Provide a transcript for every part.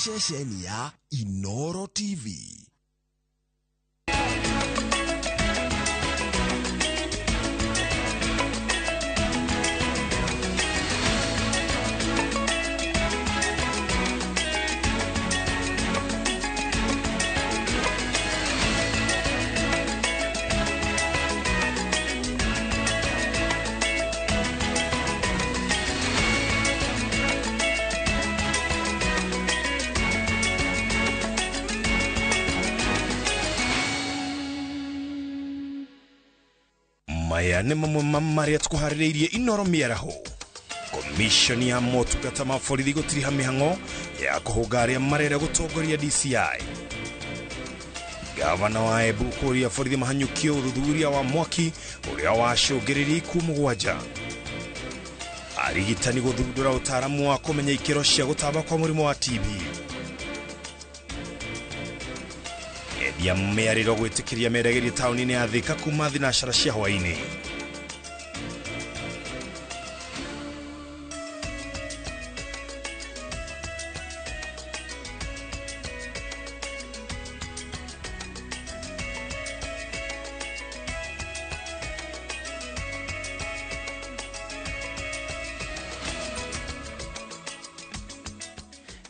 Ceceni ya Inoro TV. Maya nĩ mamwe ma marĩa tũkũharĩrĩirie Inoro mĩaraho. Komishoni ya motungata ma borithi gũtiriha mĩhang'o ya kũhũnga arĩa marenda gũtongoria DCI. Gavana wa Embu kũũria borithi mahanyũkie ũthuthuria wa mwaki ũrĩa wacũngĩrĩirie ikuũ 7. Arigitani gũthundũra ũtaaramu wa kũmenya ikĩro cia gũtamba kwa mũrimũ wa TB. Endia mĩarĩro gwĩtĩkĩria mendagĩrie taũni-inĩ ya Thika kuma thinacara cia hwaĩ-inĩ.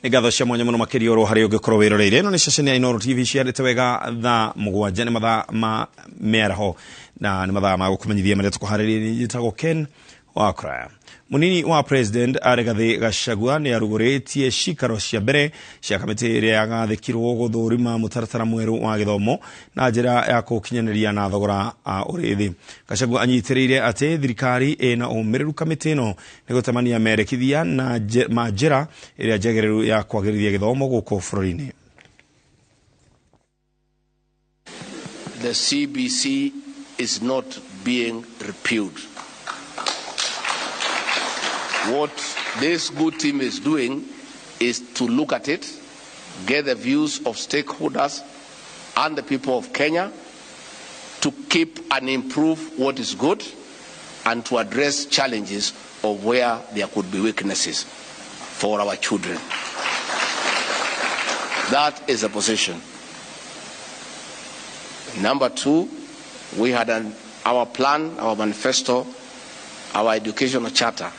Nĩ ngatho cia mwanya mũno makĩria oro harĩa ũngĩkorwo wĩroreire. Ĩno nĩ ceceni ya Inoro TV ciarĩte wega thaa 7 nĩ mathaa ma mĩaraho na nĩ mathaa ma gũkũmenyithia marĩa tũkũharĩrĩria. Njĩtagwo Ken Wakraya. Munini wa President Rigathi Gachagua nĩ arugũrĩtie cikaro cia mbere cia kamĩtĩ ĩrĩa yagathĩkirwo gũthũrima mũtaratara mwerũ wa gĩthomo na njĩra ya kũũkinyanĩria na thogora ũrĩ thĩ. Gachagua anyitĩrĩire atĩ thirikari ĩna ũmĩrĩru kamĩtĩ ĩno nĩ gũtemania merekithia na ma njĩra ĩrĩa njagĩrĩru ya kwagĩrithia gĩthomo gũkũ bũrũri-inĩ. The CBC is not being repealed. What this good team is doing is to look at it, get the views of stakeholders and the people of Kenya to keep and improve what is good and to address challenges of where there could be weaknesses for our children. That is a position. Number two, we had our plan, our manifesto, our educational charter.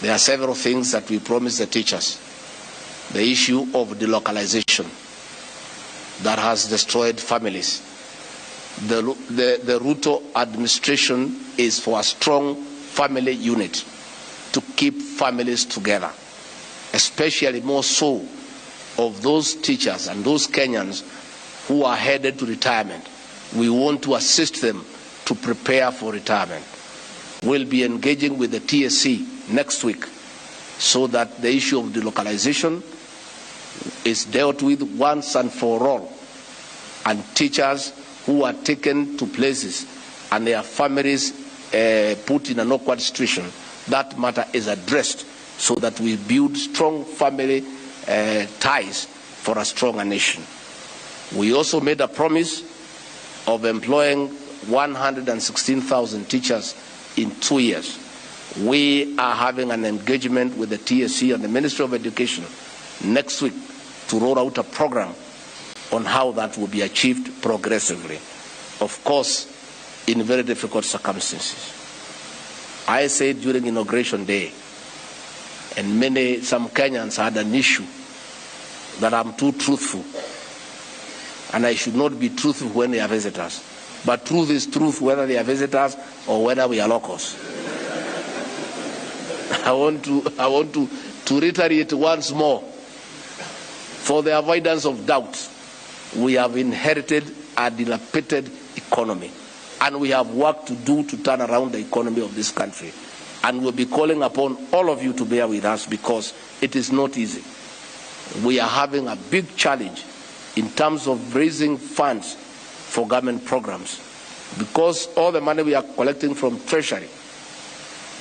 There are several things that we promised the teachers. The issue of delocalization that has destroyed families. The Ruto administration is for a strong family unit to keep families together, especially more so of those teachers and those Kenyans who are headed to retirement. We want to assist them to prepare for retirement. We'll be engaging with the TSC next week so that the issue of delocalization is dealt with once and for all, and teachers who are taken to places and their families put in an awkward situation, that matter is addressed so that we build strong family ties for a stronger nation. We also made a promise of employing 116,000 teachers in 2 years. We are having an engagement with the TSC and the Ministry of Education next week to roll out a program on how that will be achieved progressively. Of course, in very difficult circumstances. I said during inauguration day, and some Kenyans had an issue that I'm too truthful, and I should not be truthful when they are visitors. But truth is truth whether they are visitors or whether we are locals. I want to reiterate once more, for the avoidance of doubt, we have inherited a dilapidated economy, and we have work to do to turn around the economy of this country. And we'll be calling upon all of you to bear with us because it is not easy. We are having a big challenge in terms of raising funds for government programs, because all the money we are collecting from Treasury,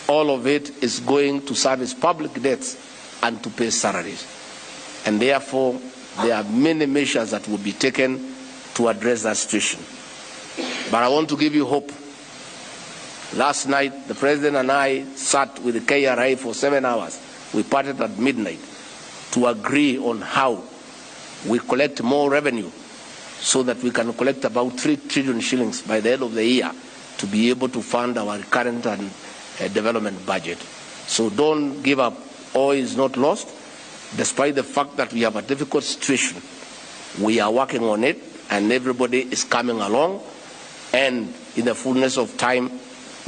all of it is going to service public debts and to pay salaries. And therefore, there are many measures that will be taken to address that situation. But I want to give you hope. Last night, the President and I sat with the KRA for 7 hours. We parted at midnight to agree on how we collect more revenue so that we can collect about 3 trillion shillings by the end of the year to be able to fund our current and development budget. So don't give up. All is not lost. Despite the fact that we have a difficult situation, we are working on it and everybody is coming along. And in the fullness of time,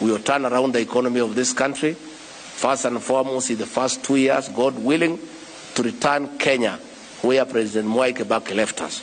we will turn around the economy of this country. First and foremost, in the first 2 years, God willing, to return Kenya where President Mwai Kibaki left us.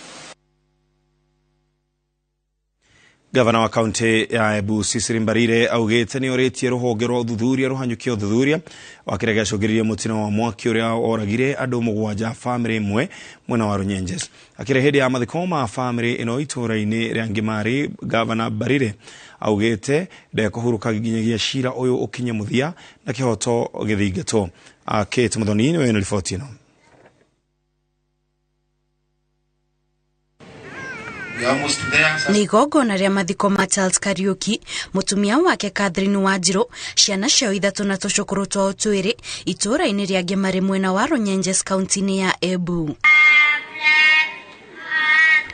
Gavana wa kaunti ya Embu Cecily Mbarire augite ni oritie ruhonge rwa uthuthuria ruhanyukie uthuthuria wa kiria giacũngĩrĩirie mũtino wa mwaki ũrĩa oragire andũ mũgwanja famĩlĩ ĩmwe mwena wa Runyenjes. Akĩrĩ hĩndĩ ya mathiko ma famĩlĩ ĩno itũũra-inĩ rĩa Ngĩmarĩ, Gavana Mbarire augite ndekũhurũka nginyagia cira ũyũ ũkinye mũthia na kĩhoto gĩthingatwo. Kate Muthoni nĩwe wĩna riboti ĩno. Nĩ igongona rĩa mathiko ma Charles Kariuki, mũtumia wake Catherine Wanjiru, ciana ciao ithatũ na tũcũkũrũ twao twĩrĩ itũũra-inĩ rĩa Ngĩmarĩ mwena wa Runyenjes kaunti-inĩ ya Embu.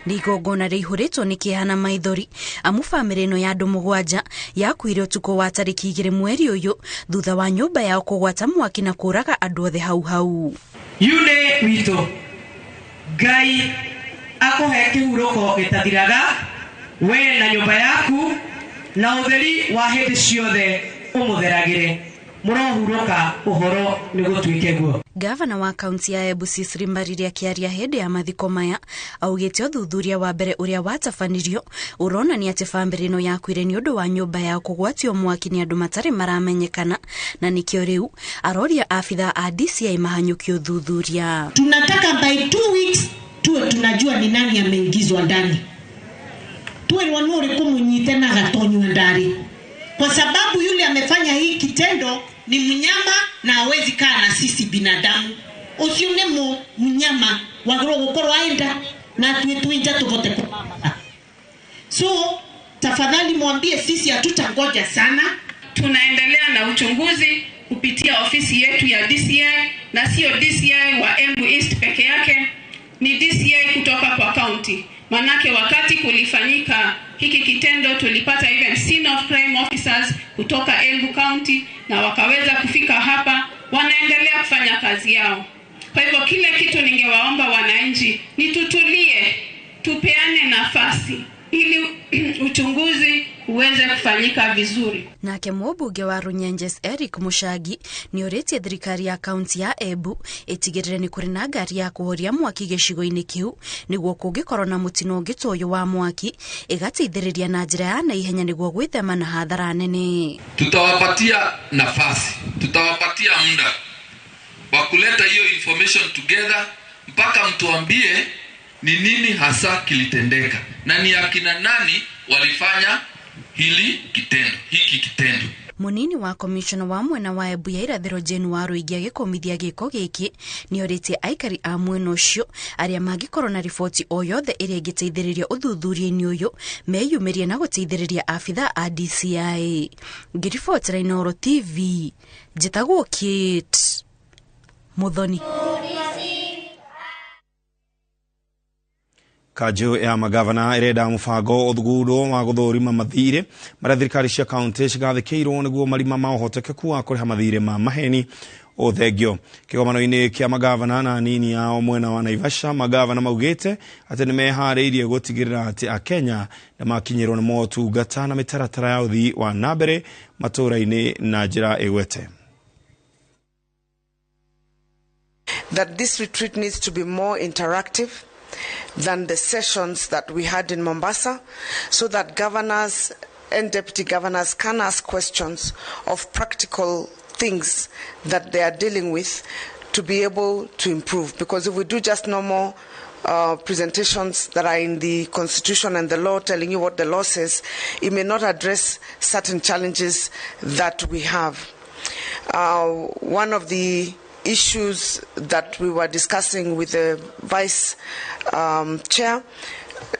Nĩ igongona rĩihũrĩtwo nĩ kĩeha na maithori amu bamĩrĩ ĩno ya andũ mũgwanja yakuire ũtukũ wa tarĩki 2 mweri ũyũ thutha wa nyũmba yao kũgwata mwaki na kũraga andũ othe hau hau. Yune witũ Ngai akuhe kĩhurũko gĩtathiraga we na nyũmba yaku na ũtheri wa hĩndĩ ciothe ũmũtheragĩre mũrohurũka ũhoro nĩ gũtuĩke guo. Gavana wa kaunti ya Embu Cecily Mbarire akĩaria hĩndĩ ya mathiko maya augĩte ũthuthuria wa mbere ũrĩa watabanirio ũronania atĩ bamĩrĩ ĩno yakuire nĩ ũndũ wa nyũmba yao kũgwatio mwaki nĩ andũ matarĩ maramenyekana na nĩkĩo rĩu aroria abithaa a DCI mahanyũkie ũthuthuria. Tunataka by 2 weeks tuwe tunajua ni nani ameingizwa ndani, tuwe wanuri kumunyite na gatonywa ndani, kwa sababu yule amefanya hii kitendo ni mnyama na hawezi kaa na sisi binadamu. Ucio ni mnyama wagro gukorwo aenda na tuinja tuvote kumama. So tafadhali mwambie sisi hatutangoja sana. Tunaendelea na uchunguzi kupitia ofisi yetu ya DCI, na sio DCI wa Embu East peke yake, ni DCI kutoka kwa county. Manake wakati kulifanyika hiki kitendo tulipata even scene of crime officers kutoka Embu County na wakaweza kufika hapa, wanaendelea kufanya kazi yao. Kwa hivyo kile kitu ningewaomba wananchi ni tutulie, tupeane nafasi ili uchunguzi uweze kufanyika vizuri. Nake mũmbunge wa Runyenjes Eric Mushagi nĩorĩtie thirikari ya kaunti ya Embu ĩtigĩrĩre nĩ kũrĩ na ngari ya kũhoria mwaki gĩcigo-inĩ kĩu nĩguo kũngĩkorwo na mũtino ũngĩ ta ũyũ wa mwaki ĩgateithĩrĩria na njĩra ya naihenya nĩguo gwĩthema na hathara nene. Tutawapatia nafasi, tutawapatia muda wa kuleta hiyo information together mpaka mtuambie ni nini hasa kilitendeka na ni akina nani walifanya hili kitendo, hiki kitendo. Munini wa commissioner wa mwena wa Embu ya irathĩro Jane Waruingi agĩkũmithia gĩko gĩkĩ nĩorĩtie aikari a mwena ũcio arĩa mangĩkorwo na riboti o yothe ĩrĩa ĩngĩteithĩrĩria ũthuthuria-inĩ ũyũ meyumĩrie na gũteithĩrĩria abithaa a DCI. Ngĩribotera Inooro TV njĩtagwo Kate Muthoni. Kanjũ ya magavana ĩrenda mũbango ũthugundwo wa gũthũrima mathirĩ marĩa thirikari cia kaunti cigathĩkĩirwo nĩguo marima ma ũhotekeku wa kũrĩha mathirĩ ma maheni ũthengio. Kĩgomano-inĩ kĩa magavana na anini ao mwena wa Naivasha, magavana maugĩte atĩ nĩmeharĩirie gũtigĩrĩra atĩ Akenya nĩmakinyĩrwo nĩ motungata na mĩtaratara ya ũthii wa na mbere matũũra-inĩ na njĩra ĩgwete. That this retreat needs to be more interactive than the sessions that we had in Mombasa, so that governors and deputy governors can ask questions of practical things that they are dealing with to be able to improve. Because if we do just normal presentations that are in the constitution and the law telling you what the law says, it may not address certain challenges that we have. One of the issues that we were discussing with the vice chair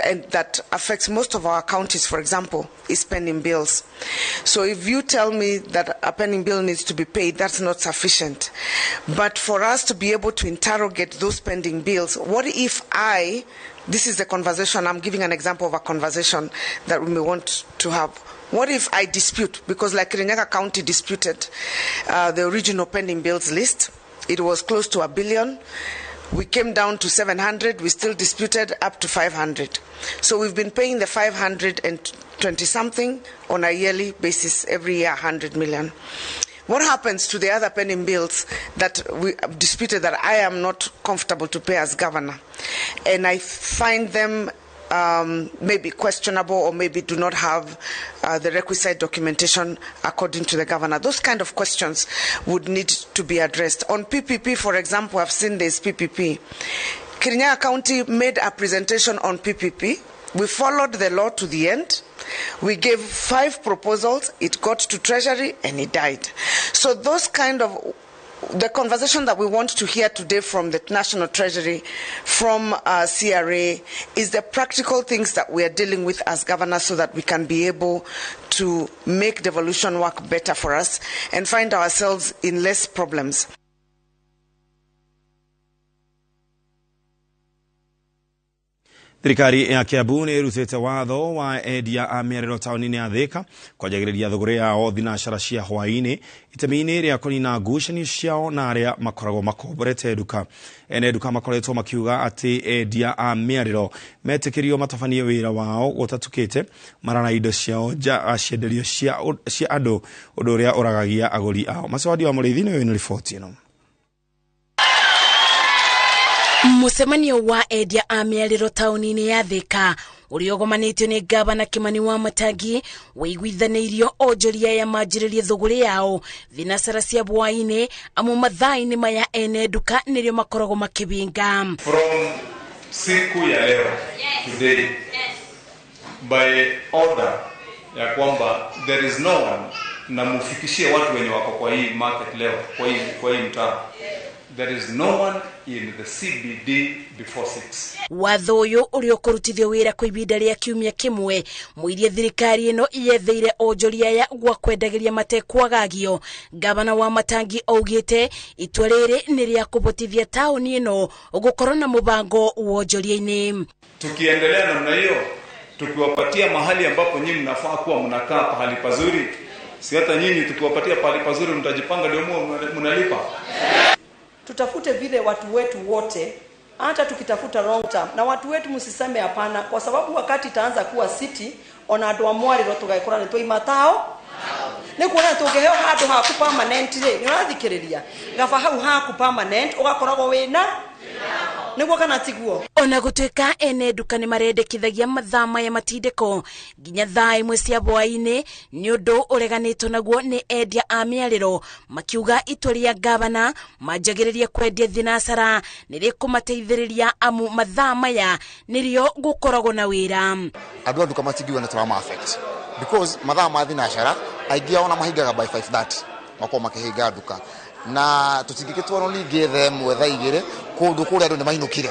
and that affects most of our counties, for example, is pending bills. So if you tell me that a pending bill needs to be paid, that's not sufficient. But for us to be able to interrogate those pending bills, what if this is the conversation, I'm giving an example of a conversation that we may want to have. What if I dispute, because like Kirinyaga County disputed the original pending bills list, it was close to 1 billion. We came down to 700, we still disputed up to 500. So we've been paying the 520 something on a yearly basis, every year 100 million. What happens to the other pending bills that we disputed that I am not comfortable to pay as governor? And I find them maybe questionable or maybe do not have the requisite documentation according to the governor. Those kind of questions would need to be addressed. On PPP, for example, I've seen this PPP. Kirinyaga County made a presentation on PPP. We followed the law to the end. We gave 5 proposals. It got to Treasury and it died. So those kind of the conversation that we want to hear today from the National Treasury, from CRA, is the practical things that we are dealing with as governors so that we can be able to make devolution work better for us and find ourselves in less problems. Thirikari ya Kiambu nĩ ĩrutĩte watho wa endia a mĩarĩro taũni-inĩ ya Thika kwanjagĩrĩria thũgũrĩ yao thinacara cia hwaĩ-inĩ itemi-inĩ rĩa kũnina ngucanio ciao na arĩa makoragwo makomborete nduka. Ene nduka makoretwo makiuga atĩ endia a mĩarĩro metĩkĩrio matabanie wĩra wao gũtatukĩte marara indo ciao nja cienderio cia andũ, ũndũ ũrĩa ũragagia agũri ao. Macewadi wa Mũrĩithi nĩwe wĩna riboti ĩno. Mucemanio wa endia a mĩarĩro taũni-inĩ ya Thika ũrĩa ũgomanĩtio nĩ gavana Kimani wa Matangi wĩiguithanĩirio onjoria aya manjĩrĩrie thũgũrĩ yao thinacara cia bwaĩ-inĩ amu mathaa-inĩ maya ene nduka nĩrĩo makoragwo makĩbinga. From siku ya leo, today, by order ya kwamba there is no one, na mufikishie watu wenye wako kwa hii market leo, kwa hii mtaa. There is no one in the CBD before 6. Watho ũyũ ũrĩa ũkũrutithio wĩra kwa ihinda rĩa kiumia kĩmwe mũirie thirikari ĩno yetheire onjoria aya gwa kwendagĩria matekwagagio. Gavana wa Matangi augĩte itua rĩrĩ nĩ rĩa kũbotithia taũni ĩno gũkorwo na mũbango wa onjoria-inĩ. Tukiendelea namna hiyo, tukiwapatia mahali ambapo nyinyi mnafaa kuwa mnakaa pahali pazuri, si hata nyinyi tukiwapatia pahali pazuri mtajipanga ndio mnalipa. Tutafute vile watu wetu wote, hata tukitafuta long term, na watu wetu msiseme hapana, kwa sababu wakati itaanza kuwa city ona andu a mwariro tugaikora ni twimatao ni kuona tungeheo handu haku permanent ri ni urathikiriria gaba hau haku permanent ugakoragwo wina niguo kana tiguo. Ona gutuika ene nduka ni marendekithagia mathaa maya matindĩko nginya thaa 1 cia bwaĩ-inĩ nĩ ũndũ ũreganĩtwo naguo nĩ endia a mĩarĩro makiuga itua rĩa gavana manjagĩrĩrie kwendia thinacara nĩ rĩkũmateithĩrĩria amu mathaa maya nĩrĩo gũkoragwo na wĩra. Andũ a nduka matingiuga nĩ tũrama affect because mathaa ma thinacara aingĩ ao na mahingaga by 5:30 makorwo makĩhinga nduka na tutingĩgĩtwarwo ningĩ thaa 1 thaa 2 kũndũ kũrĩa andũ nĩ mainũkire.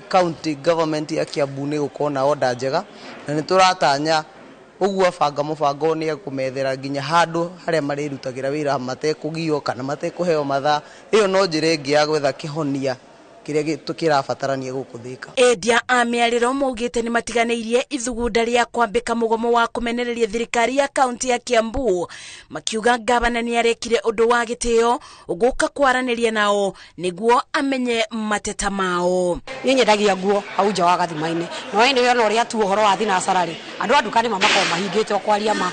County government ya Kiambu nĩ gũkorwo na order njega na nĩ tũratanya ũguo abanga mũbango nĩ ekũmethera nginya handũ harĩa marĩrutagĩra wĩra matekũgio kana matekũheo mathaa. Ĩyo no njĩra ĩngĩ ya gwetha kĩhonia kĩrĩa kĩrabatarania gũkũ Thika. Endia a mĩarĩro maugĩte nĩ matiganĩirie ithugunda rĩa kwambĩka mũgomo wa kũmenereria thirikari ya kaunti ya Kiambu makiuga gavana nĩ arekire ũndũ wa gĩtĩo gũka kwaranĩria nao nĩguo amenye mateta mao. Niĩ nyendagia nguo hau nja wa gathima-inĩ no ĩndĩ yona ũrĩa tu ũhoro wa thinacara rĩ andũ a nduka nĩ makoragwo mahingĩte o kwaria ma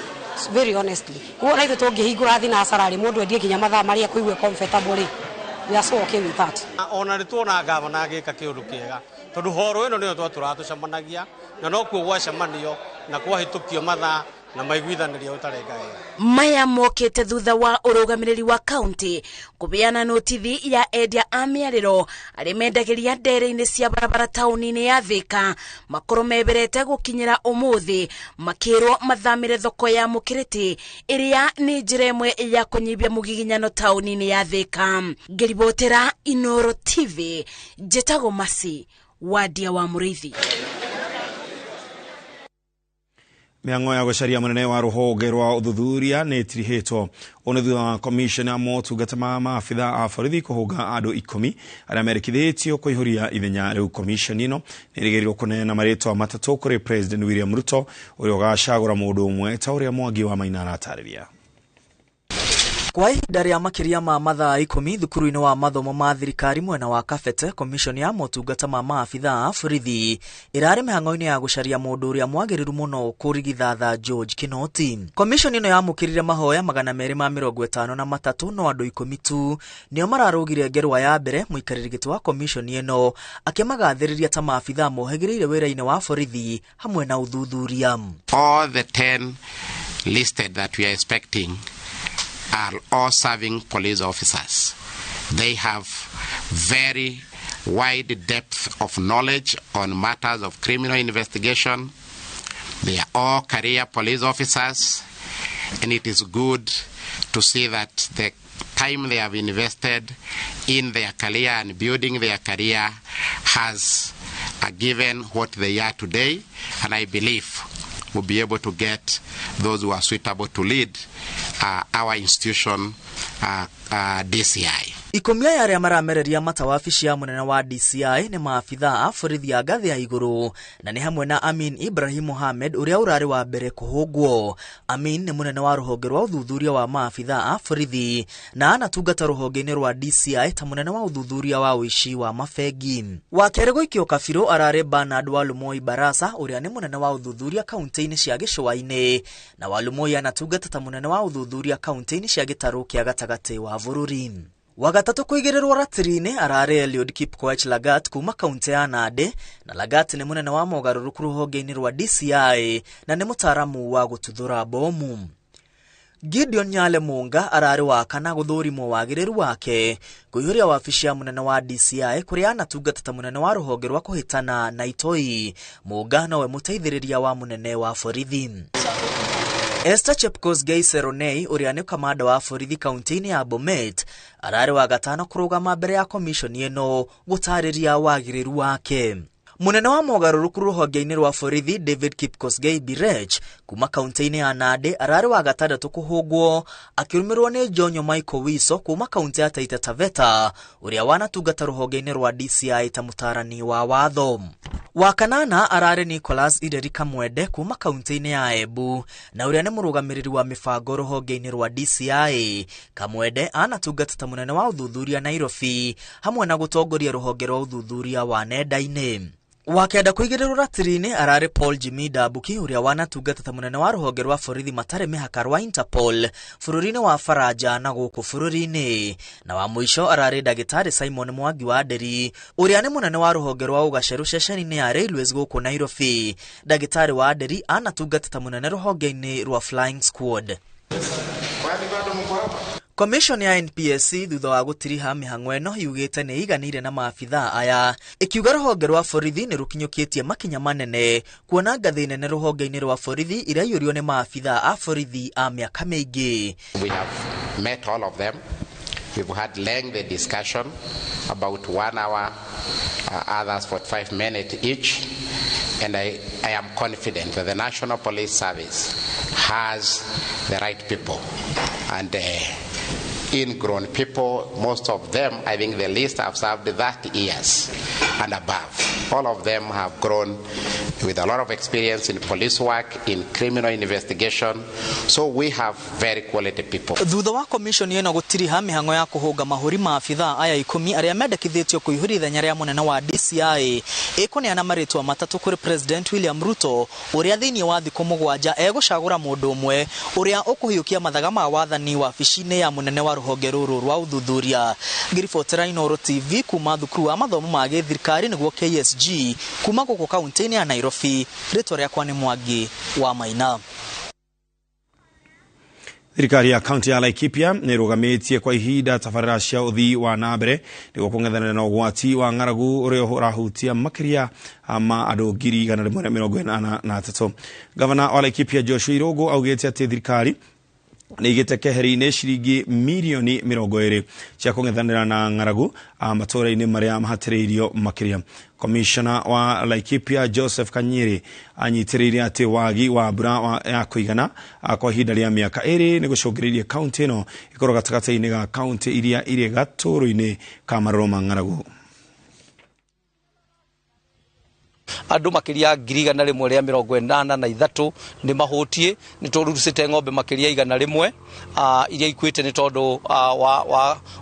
very honestly. Koguo na ithuĩ tũngĩhingũra thinacara rĩ mũndũ endie nginya mathaa marĩa ekũigua comfortable rĩ, we are so okay with that. Ona nĩ tuona gavana agĩka kĩũndũ kĩega tondũ horo ĩno nĩyo twatũraga tũcemanagia na nokuo gwacemanio na kwahĩtũkio mathaa na maiguithanĩria ũtarenga wega. Maya mokĩte thutha wa ũrũgamĩrĩri wa kaunti kũbeana notithi ya endia a mĩarĩro arĩa mendagĩria ndere-inĩ cia barabara taũni-inĩ ya Thika makorwo meberete gũkinyĩra ũmũthĩ makĩrwo mathamĩre thoko ya Mũkĩrĩtĩ ĩrĩa nĩ njĩra ĩmwe ya kũnyibia mũgiginyano taũni-inĩ ya Thika. Ngĩribotera Inoro TV, njĩtagwo Masi Wadia wa Mũrĩithi. Mĩhang'o ya gũcaria mũnene wa rũhonge rwa ũthuthuria nĩ ĩtirihĩtwo. Ũũ nĩ thutha wa commission ya motungata ma maabitha a borithi kũhũnga andũ 10 arĩa merĩkithĩtio kũihũria ithenya rĩu. Commission ĩno nĩ ĩrĩgĩrĩirwo kũneana marĩtwa matatũ kũrĩ President William Ruto, ũrĩa ũgacagũra mũndũ ũmwe, ta ũrĩa Mwangi wa Maina aratarĩria. Kwa ihinda rĩa makĩria ma mathaa 10 thukuru-inĩ wa mathomo ma thirikari mwena wa Kabete, commission ya motungata ma maabitha a borithi ĩrarĩ mĩhang'o-inĩ ya gũcaria mũndũ ũrĩa mwagĩrĩru mũno kũrigithatha George Kinoti. Commission ĩno yamũkĩrire mahoya 253, no andũ 10 tu nĩo mararũgire ngerwa ya mbere. Mũikarĩri gĩtĩ wa commission ĩno akĩmagathĩrĩria ta maabitha mohĩgĩrĩire wĩra-inĩ wa borithi hamwe na ũthuthuria. All the 10 listed that we are expecting are all serving police officers. They have very wide depth of knowledge on matters of criminal investigation. They are all career police officers, and it is good to see that the time they have invested in their career and building their career has given what they are today, and I believe we'll be able to get those who are suitable to lead our institution, DCI. 10 aya arĩa maramereria mata wabici ya mũnene wa DCI nĩ maabitha a borithi a ngathĩ ya igũrũ, na nĩ hamwe na Amin Ibrahim Mohamed ũrĩa ũrarĩ wa mbere kũhũngwo. Amin nĩ mũnene wa rũhonge rwa ũthuthuria wa maabitha a borithi na anatungata rũhonge-inĩ rwa DCI ta mũnene wa ũthuthuria wa ũici wa mabengi. Wa kerĩ gũikio kabirũ ararĩ Bernard Walumoi Barasa ũrĩa nĩ mũnene wa ũthuthuria kaunti-inĩ cia gĩcũa-inĩ, na Walumoi anatungata ta mũnene wa ũthuthuria kaunti-inĩ cia gĩtarũ kĩa gatagatĩ wa bũrũri. Wa gatatũ kũigĩrĩrwo ratiri-inĩ ararĩ Eliud Kipkoech Lagat kuma kaunti ya Nandi, na Lagat nĩ mũnene wa mogarũrũku rũhonge-inĩ rwa DCI na nĩ mũtaaramu wa gũtuthũra bomu. Gideon Nyale Munga ararĩ wa kana gũthũrimwo wagĩrĩru wake kũihũria wabici ya mũnene wa DCI kũrĩa anatungata ta mũnene wa rũhonge rwa kũhĩtana na itoi. Munga nowe mũteithĩrĩria wa mũnene wa borithi. Esther Chepkosgei Seronei ũrĩa nĩ kamanda wa borithi kaunti-inĩ ya Bomet ararĩ wa gatano kũrũgama mbere ya commission ĩno gũtarĩria wagĩrĩru wake. Mũnene wa mogarũrũku rũhonge-inĩ rwa borithi David Kipkosgei Birech kuma kaunti-inĩ ya Nandi ararĩ wa gatandatũ kũhũngwo akĩrũmĩrĩrwo nĩ Jonyo Michael Wiso kuma kaunti ya Taita Taveta ũrĩa wanatungata rũhonge-inĩ rwa DCI ta mũtarani wa watho. Wa kanana ararĩ Nicholas Ireri Kamwende kuma kaunti-inĩ ya Embu na ũrĩa nĩ mũrũgamĩrĩri wa mĩbango rũhonge-inĩ rwa DCI. Kamwende anatungata ta mũnene wa ũthuthuria Nairobi hamwe na gũtongoria rũhonge rwa ũthuthuria wa nenda-inĩ. Wa kenda kũigĩrĩrwo ratiri-inĩ ararĩ Paul Jimmy Ndabuki ũrĩa wanatungata ta mũnene wa rũhonge rwa borithi matarĩ mĩhaka rwa Interpol bũrũri-inĩ wa Faranja na gũkũ bũrũri-inĩ. Na wa mũico ararĩ ndagĩtarĩ Simon Mwangi wa Nderi ũrĩa nĩ mũnene wa rũhonge rwa ũgacerũ ceceni-inĩ ya Railways gũkũ Nairobi. Ndagĩtarĩ wa Nderi anatungata ta mũnene rũhonge-inĩ rwa Flying Squad. Commission ya NPSC thutha wa gũtiriha mĩhang'o ĩno yugĩte nĩ iganĩire na maabitha aya, ĩkiuga rũhonge rwa borithi nĩ rũkinyũkĩtie makinya manene kuona ngathĩ nene rũhonge-inĩ rwa borithi iraiyũrio nĩ maabitha a borithi a mĩaka mĩingĩ. We have met all of them. We've had lengthy discussion, about 1 hour, others 45 minutes each, and I am confident that the National Police Service has the right people and ingrown people. Most of them, I think the least, have served 30 years and above. All of them have grown with a lot of experience in police work, in criminal investigation. So we have very quality people. Thutha wa commission ĩno gũtiriha mĩhang'o ya kũhũnga mahũri maabitha aya 10 arĩa mendekithĩtio kũihũria ithenya rĩa mũnene wa DCI ĩkũneana marĩtwa matatũ kũrĩ President William Ruto ũrĩa thĩinĩ wa thikũ 7 egũcagũra mũndũ ũmwe ũrĩa ũkũhiũkia mathaga ma wathani wabici-inĩ ya mũnene wa rũhonge rũrũ rwa ũthuthuria. Ngĩribotera Inooro TV kuma thukuru wa mathomo ma gĩthirikari nĩguo KSG kuma gũkũ kaunti-inĩ ya Nairobi. Rĩtwa rĩakwa nĩ Mwangi wa Maina. Thirikari ya kaunti ya Laikipia nĩ ĩrũgamĩtie kwa ihinda tabarĩra cia ũthii wa na mbere nĩguo kũng'ethanĩra na ũgwati wa ng'aragu ũrĩa ũrahutia makĩria ma andũ 183. Gavana wa Laikipia Joshua Irũngũ augĩte atĩ thirikari Nĩ igĩte keheri-inĩ ciringi mirioni 20 cia kũng'ethanĩra na ng'aragu matũũra-inĩ marĩa mahatĩrĩirio makĩria. Komishona wa Laikipia Joseph Kanyiri anyitĩrĩire atĩ wagi wa mbura ya kũigana kwa ihinda rĩa mĩaka 2 nĩ gũcũngĩrĩirie kaunti ĩno ĩkorwo gatagatĩ-inĩ ga kaunti iria irĩ gatũũrũ-inĩ ka marũrũ ma ng'aragu. Andũ makĩria 183 nĩ mahũtie, nĩ tũrucĩte ng'ombe makĩria 100 iria ikuĩte nĩ tondũ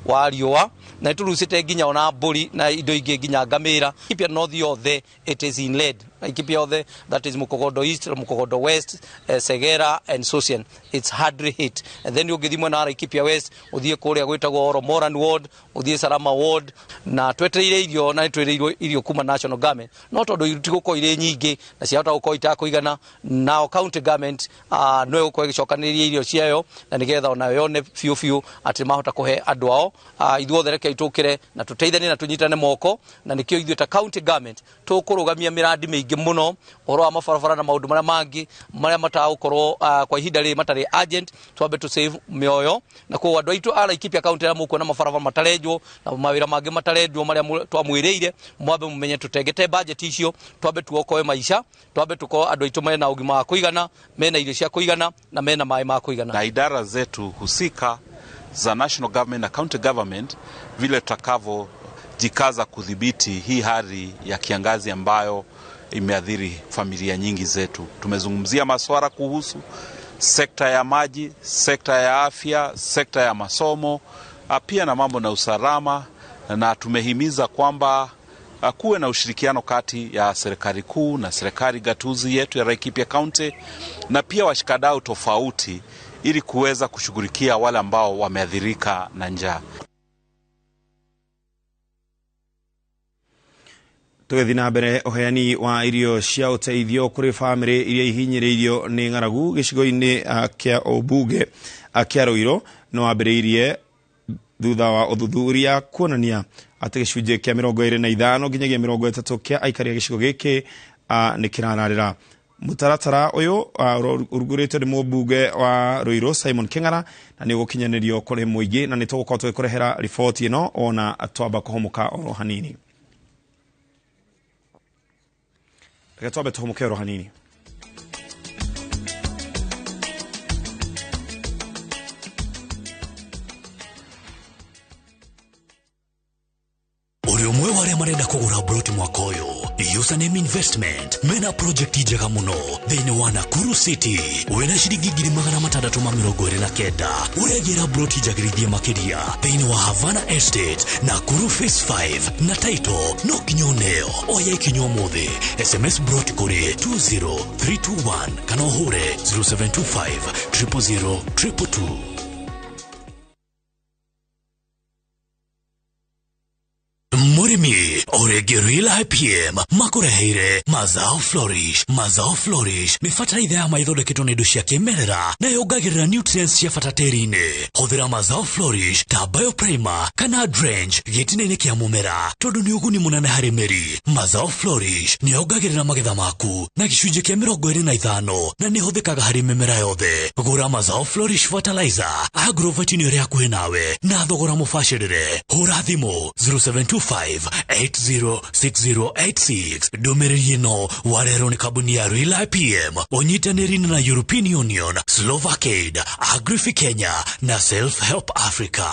wa riũa, na nĩ tũrucĩte nginya ona mbũri na indo ingĩ nginya ngamĩra. Laikipia North yothe it is in lead. Laikipia yothe, that is Mukogodo East, Mukogodo West, Segera and Sosian, it's hardly hit. And then ũngĩthiĩ mwena wa Laikipia West, ũthiĩ kũrĩa gwĩtagwo Oromoran Ward, ũthiĩ Salama Ward, na twetereire irio na nĩ twĩrĩirwo irio kuma national government, no tondũ itigũkorwo irĩ nyingĩ na ciahota gũkorwo itakũigana, nao county government no ĩgũkorwo ĩgĩcokanĩrĩria irio ciayo na nĩgetha onayo yone biũ biũ atĩ mahota kũhe andũ ao. Ithuothe rekei tũkĩre na tũteithanie na tũnyitane moko, na nĩkĩo ithuĩ ta county government tũkũrũgamia mĩrandi mĩingĩ mũno ũhoro wa mabarabara na maũndũ marĩa mangĩ marĩa matagũkorwo kwa ihinda rĩrĩ matarĩ urgent, twambe tũ save mĩoyo. Na koguo andũ aitũ a Laikipia county arĩa mũkuona mabarabara matarenjwo na mawĩra mangĩ matarendwo marĩa twamwĩrĩire, mwambe mũmenye tũtengete budget icio, twambe tuokoe maisha, twambe tukorwo andũ aitũ mena ũgima wa kũigana, mena irio cia kũigana na mena maĩ ma kũigana. Na idara zetu husika za national government na county government vile tutakavyojikaza kudhibiti hii hali ya kiangazi ambayo imeathiri familia nyingi zetu. Tumezungumzia masuala kuhusu sekta ya maji, sekta ya afya, sekta ya masomo, pia na mambo na usalama, na tumehimiza kwamba kuwe na ushirikiano kati ya serikali kuu na serikali gatuzi yetu ya Laikipia County na pia washikadau tofauti ili kuweza kushughulikia wale ambao wameathirika na njaa. Tũgĩthiĩ na mbere, ũheani wa irio cia ũteithio kũrĩ bamĩrĩ iria ihinyĩrĩirio nĩ ng'aragu gĩcigo-inĩ kĩa ũmbunge kĩa Ruiru no wambĩrĩirie thutha wa ũthuthuria kuonania atĩ gĩcunjĩ kĩa 25 nginyagia 30 kĩa aikari a gĩcigo gĩkĩ nĩ kĩrararĩra. Mũtaratara ũyũ ũrugũrĩtio nĩ mũmbunge wa Ruiru Simon King'ara na nĩ ũgũkinyanĩrio kũrĩ mũingĩ, na nĩ tũgũkorwo tũgĩkũrehera riboti ĩno ona twamba kũhũmũka oro hanini. Reke twambe tũhũmũke oro hanini. Ũrĩ ũmwe wa arĩa marenda kũgũra broti mwaka ũyũ, Username Investment mena project njega mũno thĩinĩ wa Nakuru City. Wĩna ciringi 629 ũregĩra broti njagĩrithie makĩria thĩinĩ wa Havana Estate, Nakuru Phase 5 na title no nginya ũneo. Oya ikinya ũmũthĩ, SMS broti kũrĩ 20321 kana ũhũre 0725 000 222. Mũrĩmi ũrĩngĩ Real IPM makũreheire Mazao Flourish. Mazao Flourish nĩ bataraitha ya maithondeketwo nĩ indo cia kĩmerera na yongagĩrĩra nutrients cia bata tĩri-inĩ. Hũthĩra Mazao Flourish ta bioprimer kana drench gĩtina-inĩ kĩa mũmera tondũ nĩ ũguni mũnene harĩ mĩri. Mazao Flourish nĩ yongagĩrĩra magetha maku na gĩcunjĩ kĩa 25 na nĩ ĩhũthĩkaga harĩ mĩmera yothe. Gũra Mazao Flourish fertilizer agrovet-inĩ ĩrĩa hakuhĩ nawe na thogora mũbacĩrĩre. Hũra thimũ 0725 806086. Ndũmĩrĩri ĩno warehwo nĩ kambuni ya Real IPM ũnyitanĩri na European Union, Slovakaid, Agrifi Kenya na Self Help Africa.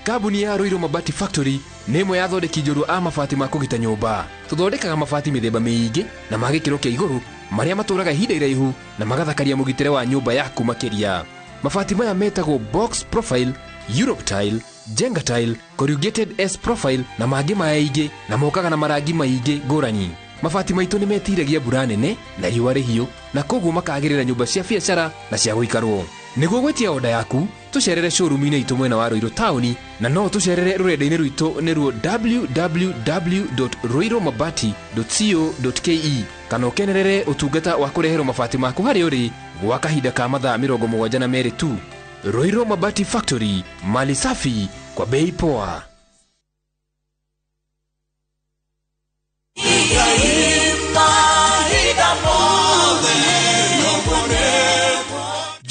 Kambuni ya Ruiru Mabati Factory nĩ ĩmwe ya athondeki njorua a mabati ma kũgita nyũmba. Tũthondekaga mabati mĩthemba mĩingĩ na ma gĩkĩro kĩa igũrũ marĩa matũraga ihinda iraihu na magathakaria mũgitĩre wa nyũmba yaku makĩria. Mabati maya metagwo box profile, Europe tile, Jenga tile, corrugated S profile na mangĩ maingĩ, na mokaga na marangi maingĩ ngũrani. Mabati maitũ nĩ metiragia mbura nene na riũa rĩhiũ, na koguo makagĩrĩra nyũmba cia biacara na cia gũikarwo. Nĩguo gwĩtia oda yaku, tũcerere showroom-inĩ itũ mwena wa Ruiru taũni, na no tũcerere rũrenda-inĩ rwitũ nĩruo www.ruirumabati.co.ke kana ũkenerere ũtungata wa kũreherwo mabati maku harĩa ũrĩ gwa kahinda ka mathaa 72 tu. Ruiru Mabati Factory, mali safi kwa bei poa.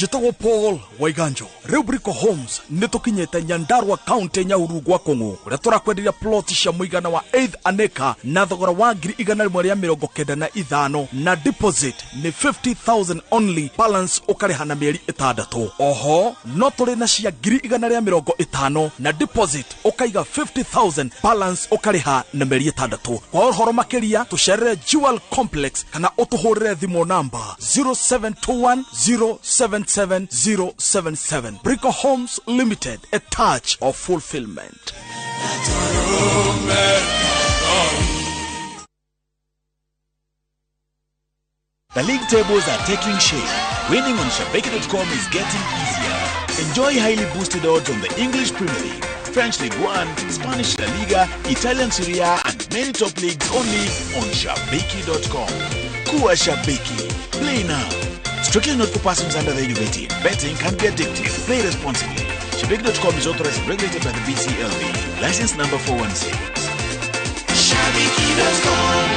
Njĩtagwo Paul Waiganjo. Rĩu Brico Homes nĩ tũkinyĩte Nyandarua County, Nyahururu gwa Kũng'ũ, kũrĩa tũrakwenderia plot cia mũigana wa 8 an acre na thogora wa 195,000, na deposit nĩ 50,000 only, balance ũkarĩha na mĩeri 6. Oho no tũrĩ na cia 150,000, na deposit ũkaiga 50,000, balance ũkarĩha na mĩeri 6. Kwa ũhoro makĩria tũcerere Jewel Complex kana ũtũhũrĩre thimũ namba 0721 077 077. Brico Homes Limited, a touch of fulfillment. The league tables are taking shape. Winning on Shabiki.com is getting easier. Enjoy highly boosted odds on the English Premier League, French League One, Spanish La Liga, Italian Serie A, and many top leagues only on Shabiki.com. Kuwa Shabiki. Play now. Strictly not for persons under the age of 18. Betting can be addictive. Play responsibly. Shabiki.com is authorized and regulated by the BCLB. License number 416. Shabiki.com.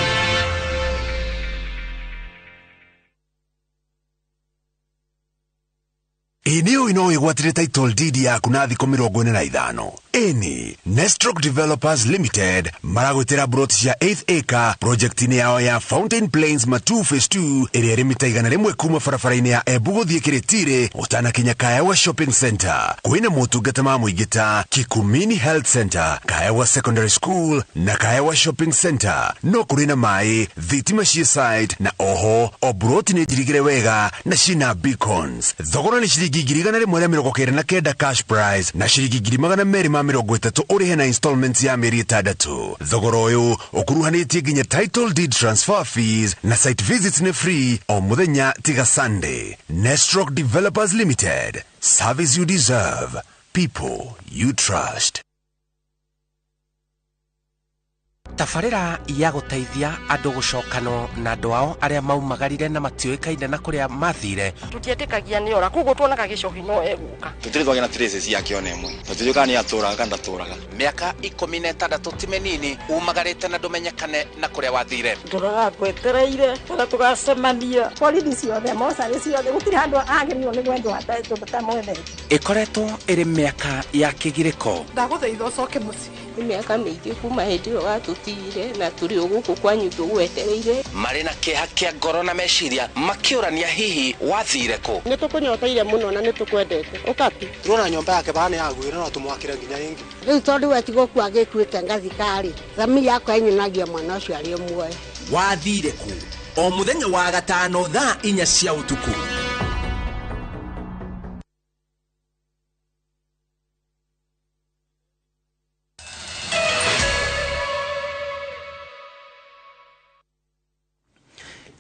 Ĩ nĩ ũĩ no wĩgwatĩre title deed yaku na thikũ 45? Ĩni Nestrock Developers Limited maragwĩtĩra broti cia 8 acre project-inĩ yao ya Fountain Plains Matu Phase 2, ĩrĩa ĩrĩ mita 100 kuma barabara-inĩ ya Embu gũthiĩ Kĩrĩtirĩ ũtanakinya Kaewa Shopping Center. Kwĩna motungata ma mũingĩ ta Kikumini Health Center, Kaewa Secondary School na Kaewa Shopping Center. No kũrĩ na maĩ, thitima ciĩ site, na oho o broti nĩ njirigĩre wega na ciĩna beacons. Thogora nĩ ciringi 199,000 cash price na ciringi 230,000 ũrĩhe na installments ya mĩeri 6. Thogora ũyũ ũkuruhanĩtie nginya title deed transfer fees, na site visits nĩ free o mũthenya tiga Sunday. Nestrock Developers Limited, service you deserve, people you trust. Tabarĩra ya gũteithia andũ gũcokanwo na andũ ao arĩa maumagarire na matiũĩkaine na kũrĩa mathire. Tũtietĩkagia nĩ ora, koguo tuonaga gĩcohi no egũka. Tũtirĩ twagĩa na traces yake ona ĩmwe, tũtiũĩ kana nĩ atũraga kana ndatũraga. Mĩaka 16 ti mĩnini umagarĩte na ndũmenyekane na kũrĩa wathire. Ndũraga ngwetereire kana tũgacemania. Borithi ciothe, mocarĩ ciothe, gũtirĩ handũ agĩrĩirwo nĩ gwendwo atamwendete. Ĩkoretwo ĩrĩ mĩaka ya kĩgirĩko. Ndagũthaitha ũcoke mũciĩ. Nĩ mĩaka mĩingĩ kuma hĩndĩ ĩyo watũtigire na tũrĩ o gũkũ kwanyu tũgwetereire. Marĩ na kĩeha kĩa ngoro na meciria makĩũrania hihi wathire kũ. Nĩ tũkũnyoteire mũno na nĩ tũkwendete. Ũka tu. Turona nyũmba yake bana yagwĩra no tũmwakĩre nginya ĩngĩ. Rĩu tondũ we tigũkua agĩkuĩte ngathika-rĩ, thamiri yakwa ĩnyonagia mwana ũcio arĩ o muoyo. Wathire kũ? O mũthenya wa gatano thaa 4 cia ũtukũ.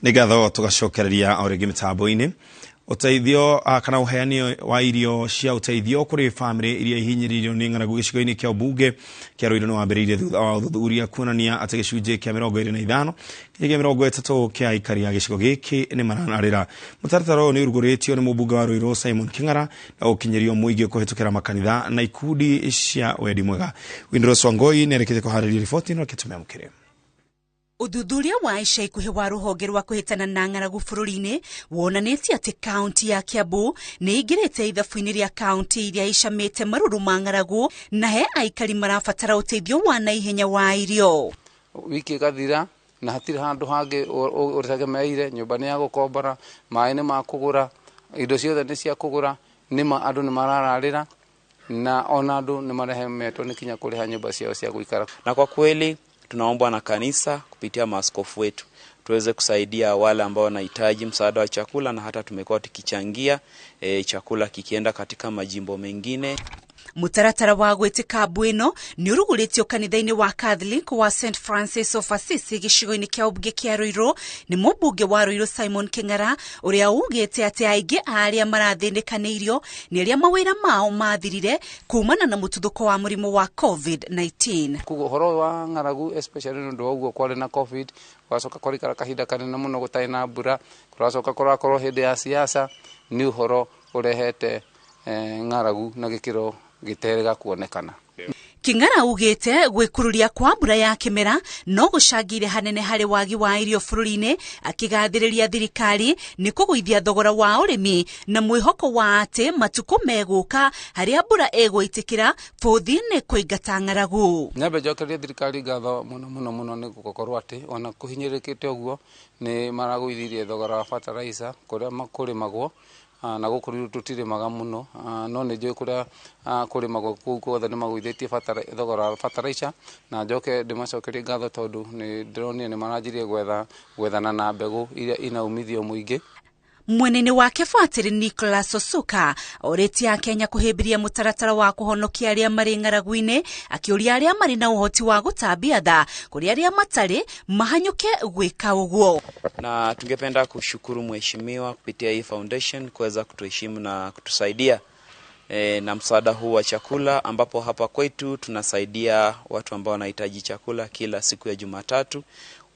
Nĩ ngatho. Tũgacokereria o rĩngĩ mĩtambo-inĩ. Ũteithio kana ũheani wa irio cia ũteithio kũrĩ bamĩrĩ iria ihinyĩrĩirio nĩ ng'aragu gĩcigo-inĩ kĩa ũmbunge kĩa Ruiru nĩ wambĩrĩirie thutha wa ũthuthuria kuonania atĩ gĩcunjĩ kĩa 25 nginyagia 30 kĩa aikari a gĩcigo gĩkĩ nĩ maranarĩra. Mũtaratara ũyũ nĩ ũrugũrĩtio nĩ mũmbunge wa Ruiru Simon King'ara na ũkinyĩrio mũingĩ kũhĩtũkĩra makanitha na ikundi cia wendi mwega. Windros Wangoi nĩ arĩkĩtie kũharĩria riboti ĩno, reke. Ũthuthuria wa ica ikuhĩ wa rũhonge rwa kũhĩtana na ng'aragu bũrũri-inĩ wonanĩtie atĩ kaunti ya Kiambu nĩ ĩingĩrĩte ithabu-inĩ rĩa kaunti iria icamĩte marũrũ ma ng'aragu, na he aikari marabatara ũteithio wa naihenya wa irio. Wiki ĩgathira na hatirĩ handũ hangĩ ũtegemeire, nyũmba nĩ ya gũkombora, maĩ nĩ ma kũgũra, indo ciothe nĩ cia kũgũra, nĩma andũ nĩ marararĩra na ona andũ nĩ maremetwo nĩ kinya kũrĩha nyũmba ciao cia gũikara. Na kwa kweli tunaombwa na kanisa kupitia maaskofu wetu tuweze kusaidia wale ambao wanahitaji msaada wa chakula, na hata tumekuwa tukichangia chakula kikienda katika majimbo mengine. Mũtaratara wa gwĩtĩka mbu ĩno nĩ ũrugũrĩtio kanitha-inĩ wa Catholic wa St Francis of Assisi gĩcigo-inĩ kĩa ũmbunge kĩa Ruiru nĩ mũmbunge wa Ruiru Simon King'ara, ũrĩa ugĩte atĩ aingĩ a arĩa marathĩnĩka nĩ irio nĩ arĩa mawĩra mao mathirire kumana na mũtuthũko wa mũrimũ wa COVID-19. Koguo ũhoro wa ng'aragu especially nĩ ũndũ wa ũguo kwarĩ na COVID, gwacoka kwarikara kahinda kanene mũno gũtarĩ na mbura, kũracoka kũrakorwo hĩndĩ ya siasa, nĩ ũhoro ũrehete ng'aragu na gĩkĩro gĩterega kuonekana. King'ara augĩte gwĩkururia kwa mbura ya kĩmera no gũcangĩre hanene harĩ wagi wa irio bũrũri-inĩ, akĩgathĩrĩria thirikari nĩ kũgũithia thogora wa ũrĩmi na mwĩhoko wa atĩ matukũ megũka harĩa mbura ĩgũitĩkĩra bũthi nĩ kũingata ng'aragu. Nyambe njokerie thirikari ngatho mũno mũno mũno nĩ gũkorwo atĩ ona kũhinyĩrĩkĩte ũguo nĩ maragũithirie thogora wa fertilizer kũrĩa kũrĩmagwo, na gũkũ rĩu tũtirĩmaga mũno, no nĩ njũĩ kũrĩa kũrĩmagwo kũu guothe nĩ magũithĩtie thogora wa fertilizer, na njoke ndĩmacokerie ngatho tondũ nĩ ndĩronire nĩ maranjirie gwethana na mbegũ iria ina umithio mũingĩ. Mwenene wake Fatiri Nicholas Osuka orĩtie Akenya kũhĩmbĩria mũtaratara wa kũhonokia arĩa marĩ ng'aragu-inĩ, akĩũria arĩa marĩ na ũhoti wa gũtambia tha kũrĩ arĩa matarĩ mahanyũke gwĩka ũguo. Na tungependa kushukuru mheshimiwa kupitia hii foundation kuweza kutuheshimu na kutusaidia na msaada huu wa chakula, ambapo hapa kwetu tunasaidia watu ambao wanahitaji chakula kila siku ya Jumatatu.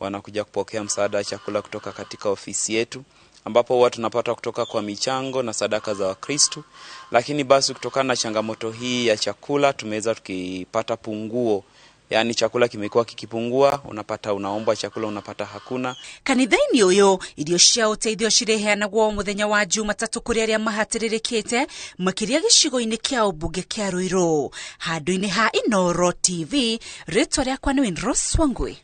Wanakuja kupokea msaada wa chakula kutoka katika ofisi yetu, ambapo huwa tunapata kutoka kwa michango na sadaka za Wakristo. Lakini basi kutokana na changamoto hii ya chakula tumeweza tukipata punguo, yani chakula kimekuwa kikipungua, unapata unaomba chakula unapata hakuna. Kanitha-inĩ ũyũ irio cia ũteithio cireheanagwo mũthenya wa Jumatatũ kũrĩ arĩa mahatĩrĩrĩkĩte makĩria gĩcigo-inĩ kĩa ũmbunge kĩa Ruiru. Handũ-inĩ ha Inooro TV, rĩtwa rĩakwa nĩ Winrose Wangui.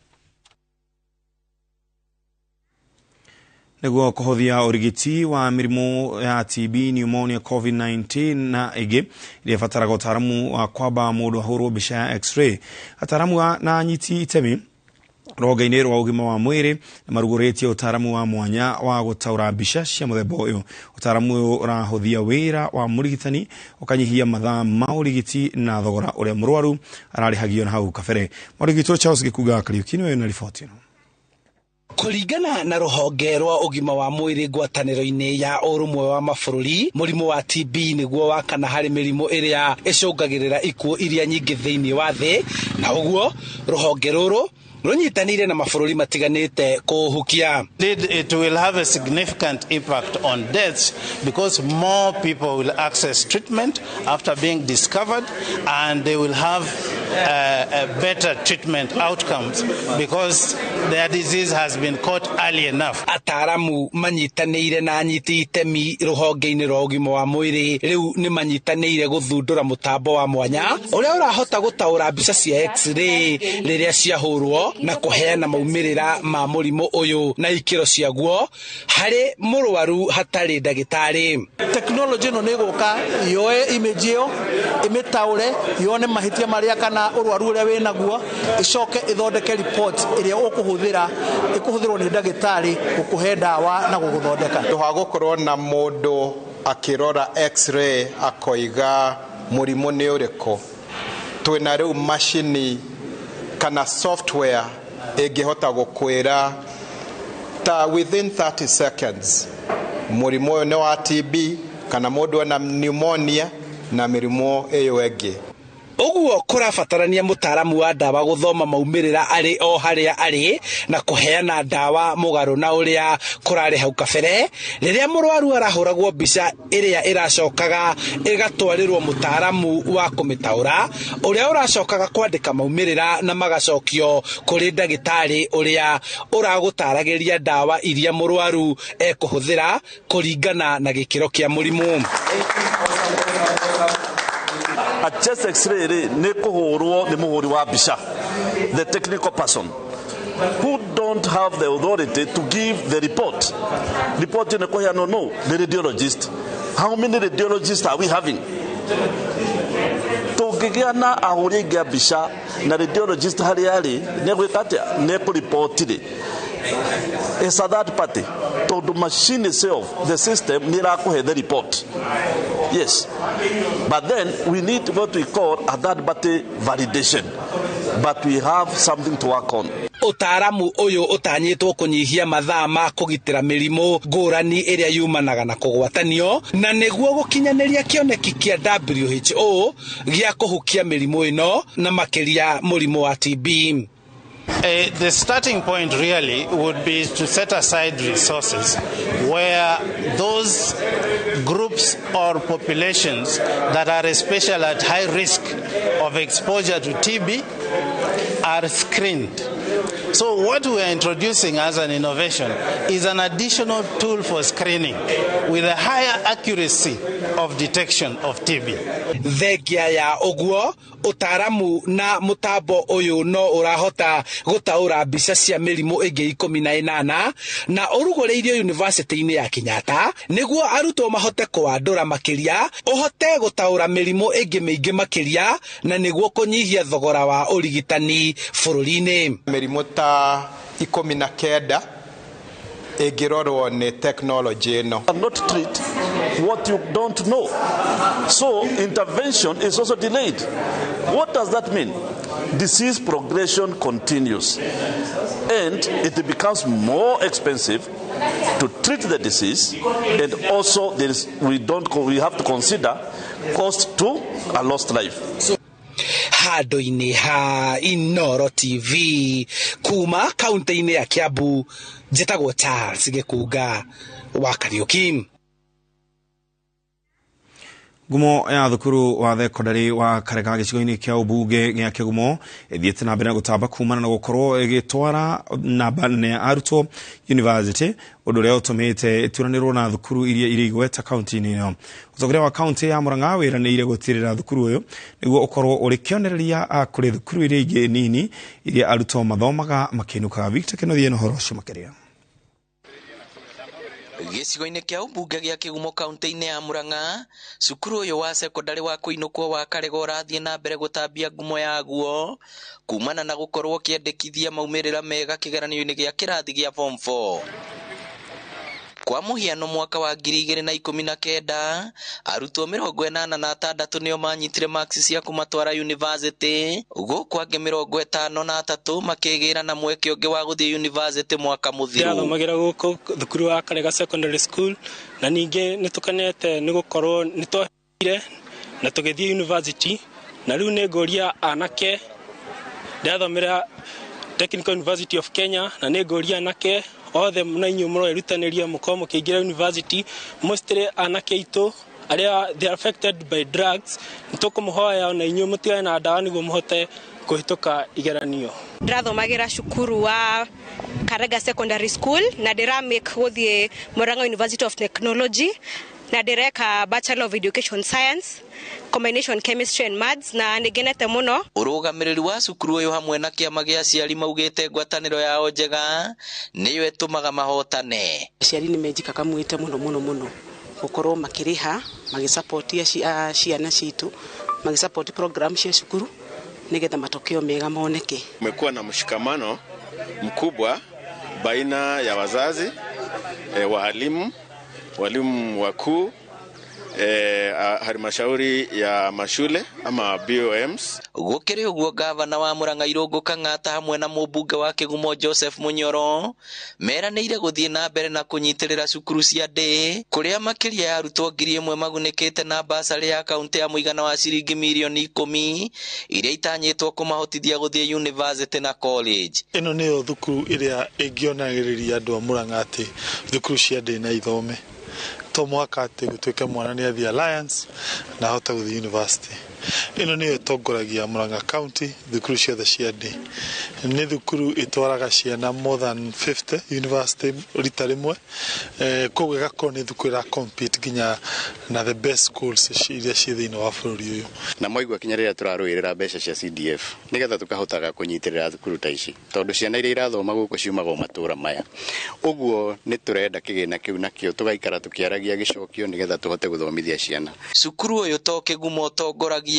Nĩguo kũhũthia ũrigiti wa mĩrimũ ya TB, pneumonia, COVID-19 na ĩngĩ ĩrĩa ĩbataraga ũtaaramu wa kwamba mũndũ ahũrwo mbica ya x-ray. Ataaramu na anyiti itemi rũhonge-inĩ rwa ũgima wa mwĩrĩ nĩmarugũrĩtie ũtaaramu wa mwanya wa gũtaũra mbica cia mũthemba ũyũ. Ũtaaramu ũyũ ũrahũthia wĩra wa mũrigitani, ũkanyihia mathaa ma ũrigiti na thogora ũrĩa mũrwaru ararĩhagio na hau kabere. Mũrigitwo Charles Gĩkunga Kariũki nĩwe wĩna riboti ĩno. Kũringana na rũhonge rwa ũgima wa mwĩrĩ ngwatanĩro-inĩ ya ũrũmwe wa mabũrũri, mũrimũ wa TB nĩguo wa kana harĩ mĩrimũ ĩrĩa ĩcũngagĩrĩra ikuũ iria nyingĩ thĩinĩ wa thĩ, na ũguo rũhonge rũrũ rũnyitanĩire na mabũrũri matiganĩte kũũhukia. It will have a significant impact on deaths because more people will access treatment after being discovered, and they will have a better treatment outcomes because their disease has been caught early enough. Ataaramu manyitanĩire na anyiti itemi rũhonge-inĩ rwa ũgima wa mwĩrĩ rĩu nĩ manyitanĩire gũthundũra mũtambo wa mwanya ũrĩa ũrahota gũtaũra mbica cia x-ray rĩrĩa ciahũrwo na kũheana maumĩrĩra ma mũrimũ ũyũ na ikĩro ciaguo harĩ mũrwaru hatarĩ ndagĩtarĩ. Tekinoronjĩ ĩno nĩ ĩgũka yoe image ĩyo ĩmĩtaũre yone mahĩtia marĩa kana ũrwaru ũrĩa wĩnaguo, ĩcoke ĩthondeke report ĩrĩa ũkũhũthĩra ĩkũhũthĩrwo nĩ ndagĩtarĩ gũkũhe ndawa na gũgũthondeka. Tũhagũkorwo na mũndũ akĩrora x-ray akoiga mũrimũ nĩ ũrĩkũ, twĩna rĩu macini kana software ĩngĩhota gũkwĩra ta within 30 seconds mũrimũ ũyũ nĩ wa TB kana mũndũ ena pneumonia na mĩrimũ ĩyo ĩngĩ. Ũguo kũrabatarania mũtaaramu wa ndawa gũthoma maumĩrĩra arĩ o harĩa arĩ na kũheana ndawa mũgarũ na ũrĩa kũrarĩ hau kabere rĩrĩa mũrwaru arahũragwo mbica ĩrĩa ĩracokaga ĩgatwarĩrwo mũtaaramu wa kũmĩtaũra ũrĩa ũracokaga kwandĩka maumĩrĩra na magacokio kũrĩ ndagĩtarĩ ũrĩa ũragũtaragĩria ndawa iria mũrwaru ekũhũthĩra kũringana na gĩkĩro kĩa mũrimũ. A chest x-ray nĩ kũhũrwo nĩ mũhũri wa mbica, the technical person who don't have the authority to give the report. Report ĩno kũheanwo no the radiologist. How many radiologists are we having? Tũngĩgĩa na ahũri aingĩ a mbica na radiologist harĩa arĩ nĩ egwĩka atĩa? Nĩ ekũripoti rĩ. It's a third party. Tondũ machine itself, the system, nĩ ĩrakũhe the report. Yes. But then we need what we call a third party validation. But we have something to work on. Ũtaaramu ũyũ ũtanyĩtwo kũnyihia mathaa ma kũgitĩra mĩrimũ ngũrani ĩrĩa yumanaga na kũgwatanio, na nĩguo gũkinyanĩria kĩoneki kĩa WHO gĩa kũhukia mĩrimũ ĩno na makĩria mũrimũ wa TB. The starting point really would be to set aside resources where those Groups or populations that are especially at high risk of exposure to TB are screened. So what we are introducing as an innovation is an additional tool for screening with a higher accuracy of detection of TB. Thengia ya ũguo, ũtaaramu na mũtambo ũyũ no ũrahota gũtaũra mbica cia mĩrimũ ĩngĩ 18 na ũrugũrĩirio yunivasĩtĩ-inĩ ya Kenyatta nĩguo arutwo mahote kũwandũra makĩria, ũhote gũtaũra mĩrimũ ĩngĩ mĩingĩ makĩria na nĩguo kũnyihia thogora wa ũrigitani bũrũri-inĩ. Mĩrimũ ta 19 ĩngĩrorwo nĩ technology ĩno. Not treat what you don't know. So intervention is also delayed. What does that mean? Disease progression continues and it becomes more expensive to treat the disease, and also there is, we don't we have to consider cost to a lost life. Handũ-inĩ ha Inooro TV kuma kaunti-inĩ ya Kiambu, njĩtagwo Charles Gĩkunga wa Kariuki. Ngumo ya thukuru wa thekondarĩ wa Karega gĩcigo-inĩ kĩa ũmbunge gĩa Kĩgumo ĩthiĩte na mbere na gũtamba kumana na gũkorwo ĩgĩtwara namba nene ya arutwo university, ũndũ ũrĩa ũtũmĩte ĩturanĩrwo na thukuru iria irĩ igweta kaunti-inĩ ĩno. Mũtongoria wa kaunti ya Murang'a wĩranĩire gũtirĩra thukuru ũyũ nĩguo ũkorwo ũrĩ kĩonereria kũrĩ thukuru iria ingĩ nini iria arutwo mathomaga makĩinũkaga. Victor Kĩnuthia na ũhoro ũcio makĩria. Gĩcigo-inĩ kĩa ũmbunge gĩa Kĩgumo kaunti-inĩ ya Murang'a, cukuru ũyũ wa cekondarĩ wa kũinũkwo wa Karega ũrathiĩ na mbere gũtambia ngumo yaguo kumana na gũkorwo ũkĩandĩkithia maumĩrĩra mega kĩgeranio-inĩ gĩa kĩrathi gĩa form 4. Kwa mũhiano mwaka wa 2019 arutwo 86 nĩo manyitire marks cia kũmatwara university, gũkũ angĩ 53 makĩgĩra na mweke ũngĩ wa gũthiĩ university mwaka mũthiru. Ndĩrathomagĩra gũkũ thukuru wa Karega Secondary School, na ningĩ nĩtũkenete nĩ gũkorwo nĩtwahire na tũgĩthiĩ university, na rĩu nĩngũria anake, ndĩrathomera Technical University of Kenya, na nĩngũria anake othe na inyuĩ mũrerutanĩria mũkorwo mũkĩingĩra university, mostly anake aitũ arĩa they are affected by drugs, nĩtũkũmũhoya ona inyuĩ mũtigane na ndawa nĩguo mũhote kũhĩtũka igeranio. Ndĩrathomagĩra cukuru wa Karega Secondary School na ndĩra make gũthiĩ Murang'a University of Technology, na ndĩreka Bachelor of Education Science combination chemistry and maths, na nĩngenete mũno. Ũrũgamĩrĩri wa cukuru ũyũ hamwe na kĩama gĩa aciari maugĩte ngwatanĩro yao njega nĩyo ĩtũmaga mahotane. Aciari nĩ menjikakamwĩte mũno mũno mũno gũkorwo makĩrĩha magĩsupport ciana citũ, magĩsupport program cia cukuru nĩgetha matokeo mega moneke. Kumekuwa na mshikamano mkubwa baina ya wazazi, walimu, walimu wakuu, halmashauri ya mashule ama BOMs. Gũkĩrĩ ũguo gavana wa Murang'a Irũngũ Kang'ata hamwe na mũmbunge wa Kĩgumo Joseph Munyoro meranĩire gũthiĩ na mbere na kũnyitĩrĩra cukuru cia ndĩ kũrĩa makĩria ya arutwo 1000 magunĩkĩte na basarĩ ya kaunti ya mũigana wa ciringi mirioni 10 iria itanyĩtwo kũmahotithia gũthiĩ university na college. Ĩno nĩyo thukuru ĩrĩa ĩngĩonagĩrĩria andũ a Murang'a atĩ thukuru cia ndĩ na ithome to mwaka atĩ gũtuĩke mwana nĩ athiĩ Alliance na ahote gũthiĩ university. Ĩno nĩyo ĩtongoragia Murang'a County thukuru ciothe cia ndĩ. Nĩ thukuru ĩtwaraga ciana more than 50 university rita rĩmwe, koguo ĩgakorwo nĩ thukuru ĩra compete nginya na the best schools iria ciĩ thĩinĩ wa bũrũri ũyũ. Na mwaigua kinya rĩrĩa tũrarũĩrĩra mbeca cia CDF nĩgetha tũkahotaga kũnyitĩrĩra thukuru ta ici, tondũ ciana iria irathoma gũkũ ciumaga o matũra maya. Ũguo nĩ tũrenda kĩgĩna kĩu nakĩo tũgaikara tũkĩaragia gĩcokio nĩgetha tũhote gũthomithia ciana. Cukuru ũyũ to Kĩgumo ũtongoragia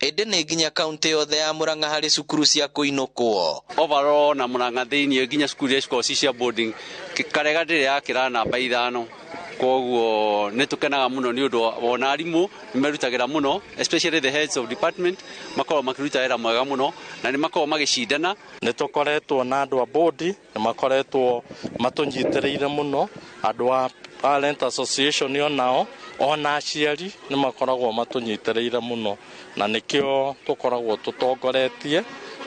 ĩndĩ nĩ nginya kaunti yothe ya Murang'a harĩ cukuru cia kũinũkwo. Overall na Murang'a thĩinĩ nginya cukuru iria cikoragwo ci cia boarding Karega ndĩrĩ yakĩra namba 5, koguo nĩ tũkenaga mũno nĩ ũndũ wona arimũ nĩ merutagĩra mũno, especially the heads of department makoragwo makĩruta wĩra mwega mũno na nĩ makoragwo magĩcindana. Nĩ tũkoretwo na andũ a board nĩ makoretwo matũnyitĩrĩire mũno, andũ a Parent Association onao ona aciari nĩ makoragwo matũnyitĩrĩire mũno, na nĩkĩo tũkoragwo tũtongoretie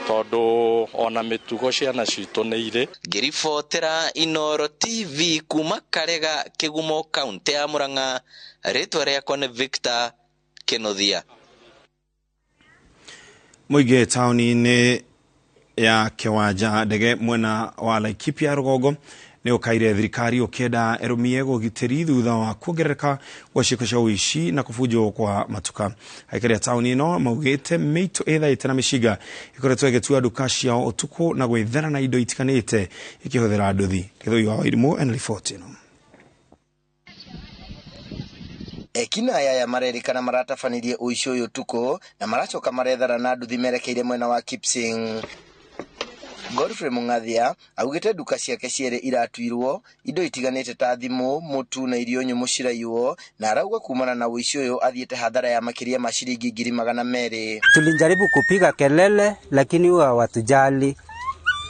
Tondu ona mitugo ciana citu nĩ irĩ. Ngĩribotera Inooro TV kuma Karega, Kĩgumo, kaunti ya Murang'a, rĩtwa rĩakwa nĩ Victor Kĩnuthia. Mũingĩ taũni-inĩ ya Kĩwanja Ndege mwena wa Laikipia rũgongo nĩ ũkaire thirikari ũkĩenda ĩrũmie ũgitĩri thutha wa kuongerereka gwa ciĩko cia ũici na kũbunjwo kwa matuka. Aikari a taũni ĩno maugĩte mĩitũ ĩthaĩte na mĩcinga ĩkoretwo ĩgĩtua nduka ciao ũtukũ na gwĩthera na indo itiganĩte ikĩhũthĩra nduthi. Gĩthũi wa Wairimũ ena riboti ĩno. Ekina aya marerĩkana maratabanirie ũici ũyũ ũtukũ na maracoka marethara na nduthi merekeire mwena wa Kipsing. Godfrey Mung'athia augĩte nduka ciake cierĩ iratuirwo indo itiganĩte ta thimũ, mũtu na irio nyũmũ ciraiywo, na arauga kumana na ũici ũyũ athiĩte hathara ya makĩria ma ciringi 200,000. Tulijaribu kupiga kelele lakini huwa hawatujali,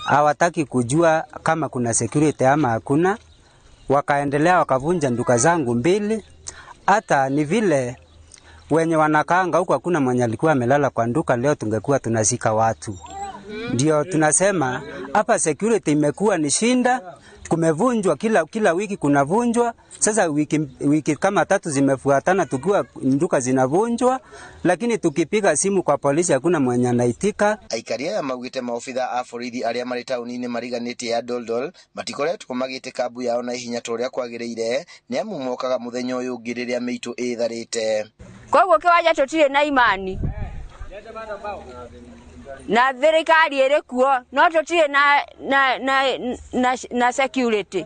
hawataki kujua kama kuna security ama hakuna. Wakaendelea wakavunja nduka zangu mbili. Hata ni vile wenye wanakaanga huko hakuna mwenye alikuwa amelala kwa nduka, leo tungekuwa tunazika watu. Ndio tunasema hapa security imekuwa ni shinda, kumevunjwa kila wiki kunavunjwa. Sasa wiki kama tatu zimefuatana tukiwa nduka zinavunjwa, lakini tukipiga simu kwa polisi hakuna mwenye anaitika. Aikari aya maugite maobitha a borithi aria mari tauni-inĩ mariganĩtie ya Doldol matikoretwo magĩte kambu yao na ihenya ta ũrĩa kwagĩrĩire, nĩ amu mokaga mũthenya ũyũ ũngĩ rĩrĩa mĩitũ ĩtharĩte. Koguo kĩwanja tũtirĩ na imani na thirikari ĩrĩ kuo, no tũtirĩ na security,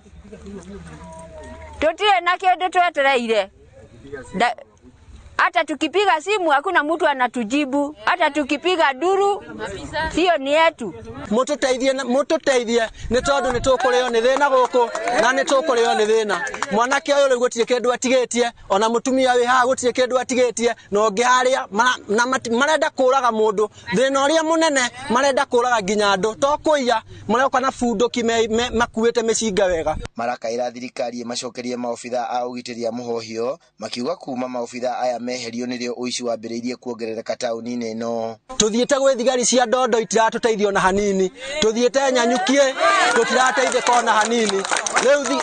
tũtirĩ na kĩndũ twetereire. Hata tukipiga simu hakuna mtu anatujibu, hata tukipiga duru sio ni yetu. Mututeithie nĩ tondũ nĩ tũkũrĩo nĩ thĩna gũkũ na nĩ tũkũrĩo nĩ thĩna. Mwanake ũyũ rĩu gũtirĩ kĩndũ atigĩtie, ona mũtumia wĩ haha gũtirĩ kĩndũ atigĩtie, na ũngĩ harĩa na marenda kũraga mũndũ. Thĩna ũrĩa mũnene marenda kũraga nginya andũ, to kũiya maroka na bunduki makuĩte mĩcinga wega. Marakaĩra thirikari ĩmacokerie maobitha a ũgitĩri a mũhohio, makiuga kuma maobitha aya meherio nĩrĩo ũici wambĩrĩirie kuongerereka taũni-inĩ ĩno. Tũthiĩte gwĩ thigari cia ndondo itiratũteithia ona hanini, tũthiĩte Nyanyukie tũtirateithĩka ona hanini. Rĩu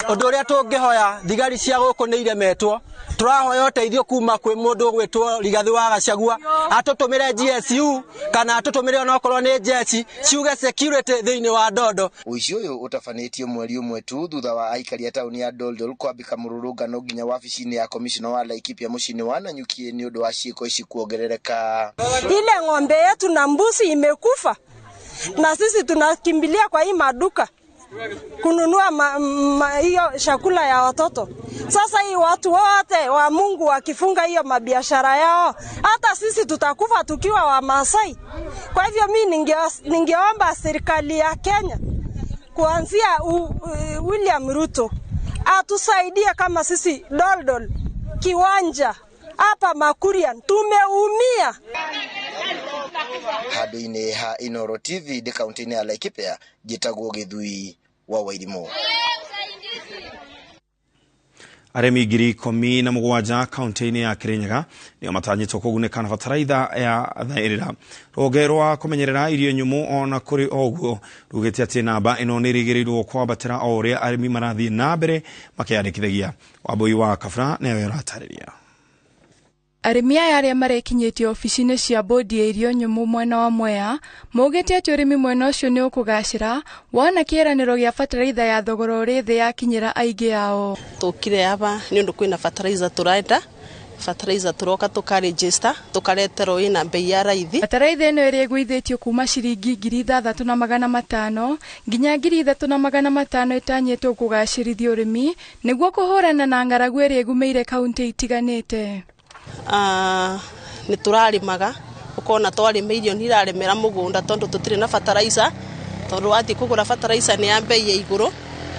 ũndũ ũrĩa tũngĩhoya thigari cia gũkũ nĩ iremetwo, tũrahoya ũteithio kuma kwĩ mũndũ ũgwĩtwo Rigathĩ wa Gachagua atũtũmĩre GSU kana atũtũmĩre onokorwo nĩ jeshi ciuge security thĩinĩ wa ndondo. Ũici ũyũ ũtabanĩtio mweri ũmwe tu thutha wa aikari a taũni ya Doldol kwambĩka mũrũrũngano nginya wabici-inĩ ya komishona wa Laikipia mũciĩ-inĩ wa Nanyuki nĩ ũndũ wa ciĩko ici kuongerereka. Ile ng'ombe yetu na mbuzi imekufa na sisi tunakimbilia kwa hii maduka kununua hiyo chakula ya watoto. Sasa hii watu wote wa Mungu wakifunga hiyo mabiashara yao, hata sisi tutakufa tukiwa wa Maasai. Kwa hivyo mimi ningeomba serikali ya Kenya kuanzia William Ruto atusaidie kama sisi Doldol, Kiwanja, hapa Makurian tumeumia. Handũ-inĩ ha Inooro TV ndĩ kaunti-inĩ ya Laikipia, njĩtagwo Gĩthui wa Wairimũ. Arĩmi 17,000 kaunti-inĩ ya Kirinyaga nĩo matanyĩtwo kũgunĩka na bataraitha ya thaĩrĩra. Rũhonge rwa kũmenyerera irio nyũmũ ona kũrĩ oguo rugĩte atĩ namba ĩno nĩ ĩrĩgĩrĩirwo kwambatĩra o ũrĩa arĩmi marathiĩ na mbere makĩyandĩkithagia. Wambui wa Kabra nĩwe ũratarĩria. Arĩmi aya arĩa marekinyĩtie obici-inĩ cia bodi ya irio nyũmũ mwena wa Mwea maugĩte atĩ ũrĩmi mwena ũcio nĩ ũkũgacĩra wona kĩĩranĩro gĩa bataraitha ya thogora ũrĩ thĩ yakinyĩra aingĩ ao. Tũkire aba nĩ ũndũ kwĩna bataraitha tũrenda, bataraitha tũroka tũkaregister tũkareterwo ĩna bei ya raithi. Bataraitha ĩno ĩrĩa ĩgũithĩtio kuma ciringi 6,500 nginya 3,500 ĩtanyĩtwo kũgacĩrithia ũrĩmi nĩguo kũhũrana na ng'aragu ĩrĩa ĩgũmĩire kaunti itiganĩte. Nĩ tũrarĩmaga ũkona twarĩma irio nĩ irarĩmĩra mũgũnda tondũ tũtirĩ na bataraitha, tondũ wathiĩ kũgũra bataraitha nĩ ya bei ya igũrũ.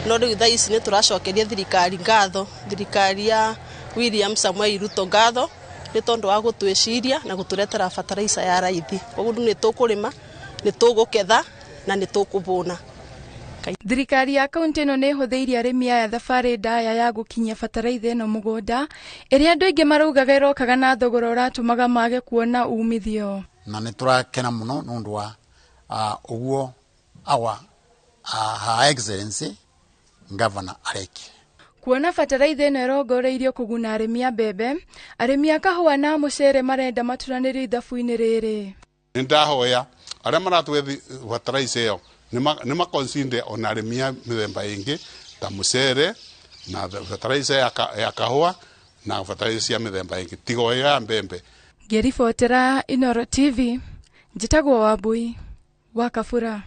No rĩu thaa ici nĩ tũracokeria thirikari ngatho, thirikari ya William Samoei Ruto ngatho nĩ tondũ wa gũtwĩciria na gũtũretera bataraitha ya raithi. Koguo nĩ tũkũrĩma, nĩ tũgũketha na nĩ tũkũbũna. Thirikari ya kaunti ĩno nĩ ĩhũthĩirie arĩmi aya thabarĩ ndaya ya gũkinyia bataraitha ĩno mũgũnda ĩrĩa andũ aingĩ maraugaga ĩrokaga na thogora ũratũmaga mage kuona umithio. Na nĩ tũrakena mũno nĩ ũndũ wa Uguo our Her Excellency Governor arekire. Kuona bataraitha ĩno ĩrongoreirio kũguna arĩmi a mbembe, arĩmi a kahũa na mũcere marenda maturanĩrio ithabu-inĩ rĩrĩ. Nĩndahoya arĩa maratũhe bataraitha ĩyo nĩ makonsinde ona arĩmi a mĩthemba ĩngĩ ta mũcere na bataraitha ya kahũa na bataraitha cia mĩthemba ĩngĩ tiga o ĩyo ya mbembe. Ngĩribotera Inooro TV, njĩtagwo Wambui wa Kabura.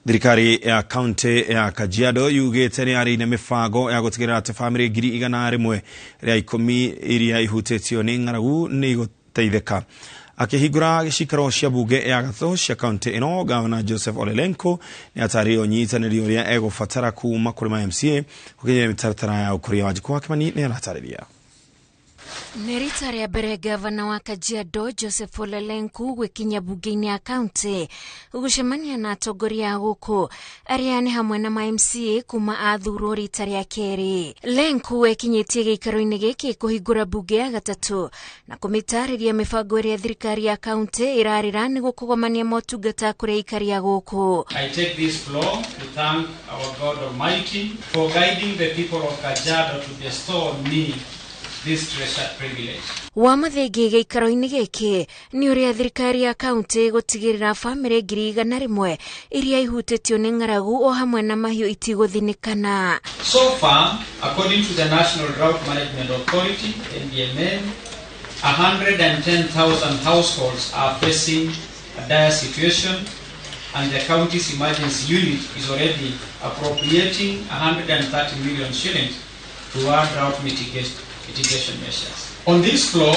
Thirikari ya kaunti ya Kajiado yugĩte nĩ yarĩ na mĩbango ya gũtigĩrĩra atĩ bamĩrĩ 110,000 iria ihutĩtio nĩ ng'aragu nĩ igũteithĩka. Akĩhingũra gĩcikaro cia bunge ya gatũ cia kaunti ĩno, Gavana Joseph Ole Lenku nĩ atarĩirie ũnyitanĩri ũrĩa egũbatara kuma kũrĩ ma MCA gũkinyĩria mĩtaratara ya ũkũria. Wanjikũ wa Kĩmani nĩ aratarĩria. Nĩ rita rĩa mbere gavana wa Kajiado Joseph Ole Lenku gwĩkinyia bunge-inĩ ya kaunti gũcemania na atongoria a gũkũ arĩa nĩ hamwe na ma MCA kuma athurwo rita rĩa kerĩ. Lenku ekinyĩtie gĩikaro-inĩ gĩkĩ kũhingũra bunge ya gatatũ na kũmĩtarĩria mĩbango ĩrĩa thirikari ya kaunti ĩrarĩra nĩguo kũgomania motungata kũrĩ aikari a gũkũ. I take this floor to thank our God Almighty for guiding the people of Kajiado to bestow on me this treasured privilege. Wa mũthingi gĩikaro-inĩ gĩkĩ nĩ ũrĩa thirikari ya kaunti gũtigĩrĩra bamĩrĩ 100,000 iria ihutĩtio nĩ ng'aragu o hamwe na mahiũ itigũthinĩkana. So far, according to the National Drought Management Authority, NDMA, 110,000 households are facing a dire situation, and the county's emergency unit is already appropriating 130 million shillings toward drought mitigation measures. On this floor,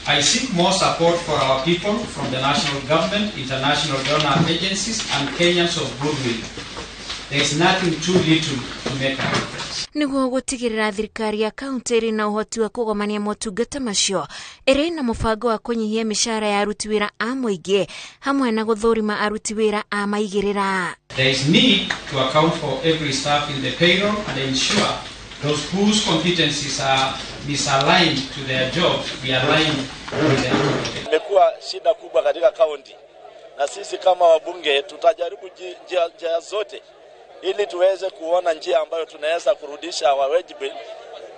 I seek more support for our people from the national government, international donor agencies, and Kenyans of goodwill. There is nothing too little to make a difference. Nĩguo gũtigĩrĩra thirikari ya kaunti ĩrĩ na ũhoti wa kũgomania motungata macio, ĩrĩ na mũbango wa kũnyihia mĩcara ya aruti wĩra a mũingĩ hamwe na gũthũrima aruti wĩra a maigĩrĩra. There is need to account for every staff in the payroll and ensure those whose competencies are misaligned to their jobs be aligned with their competence. Imekuwa shida kubwa katika kaunti, na sisi kama wabunge tutajaribu njia zote ili tuweze kuona njia ambayo tunaweza kurudisha our wage bill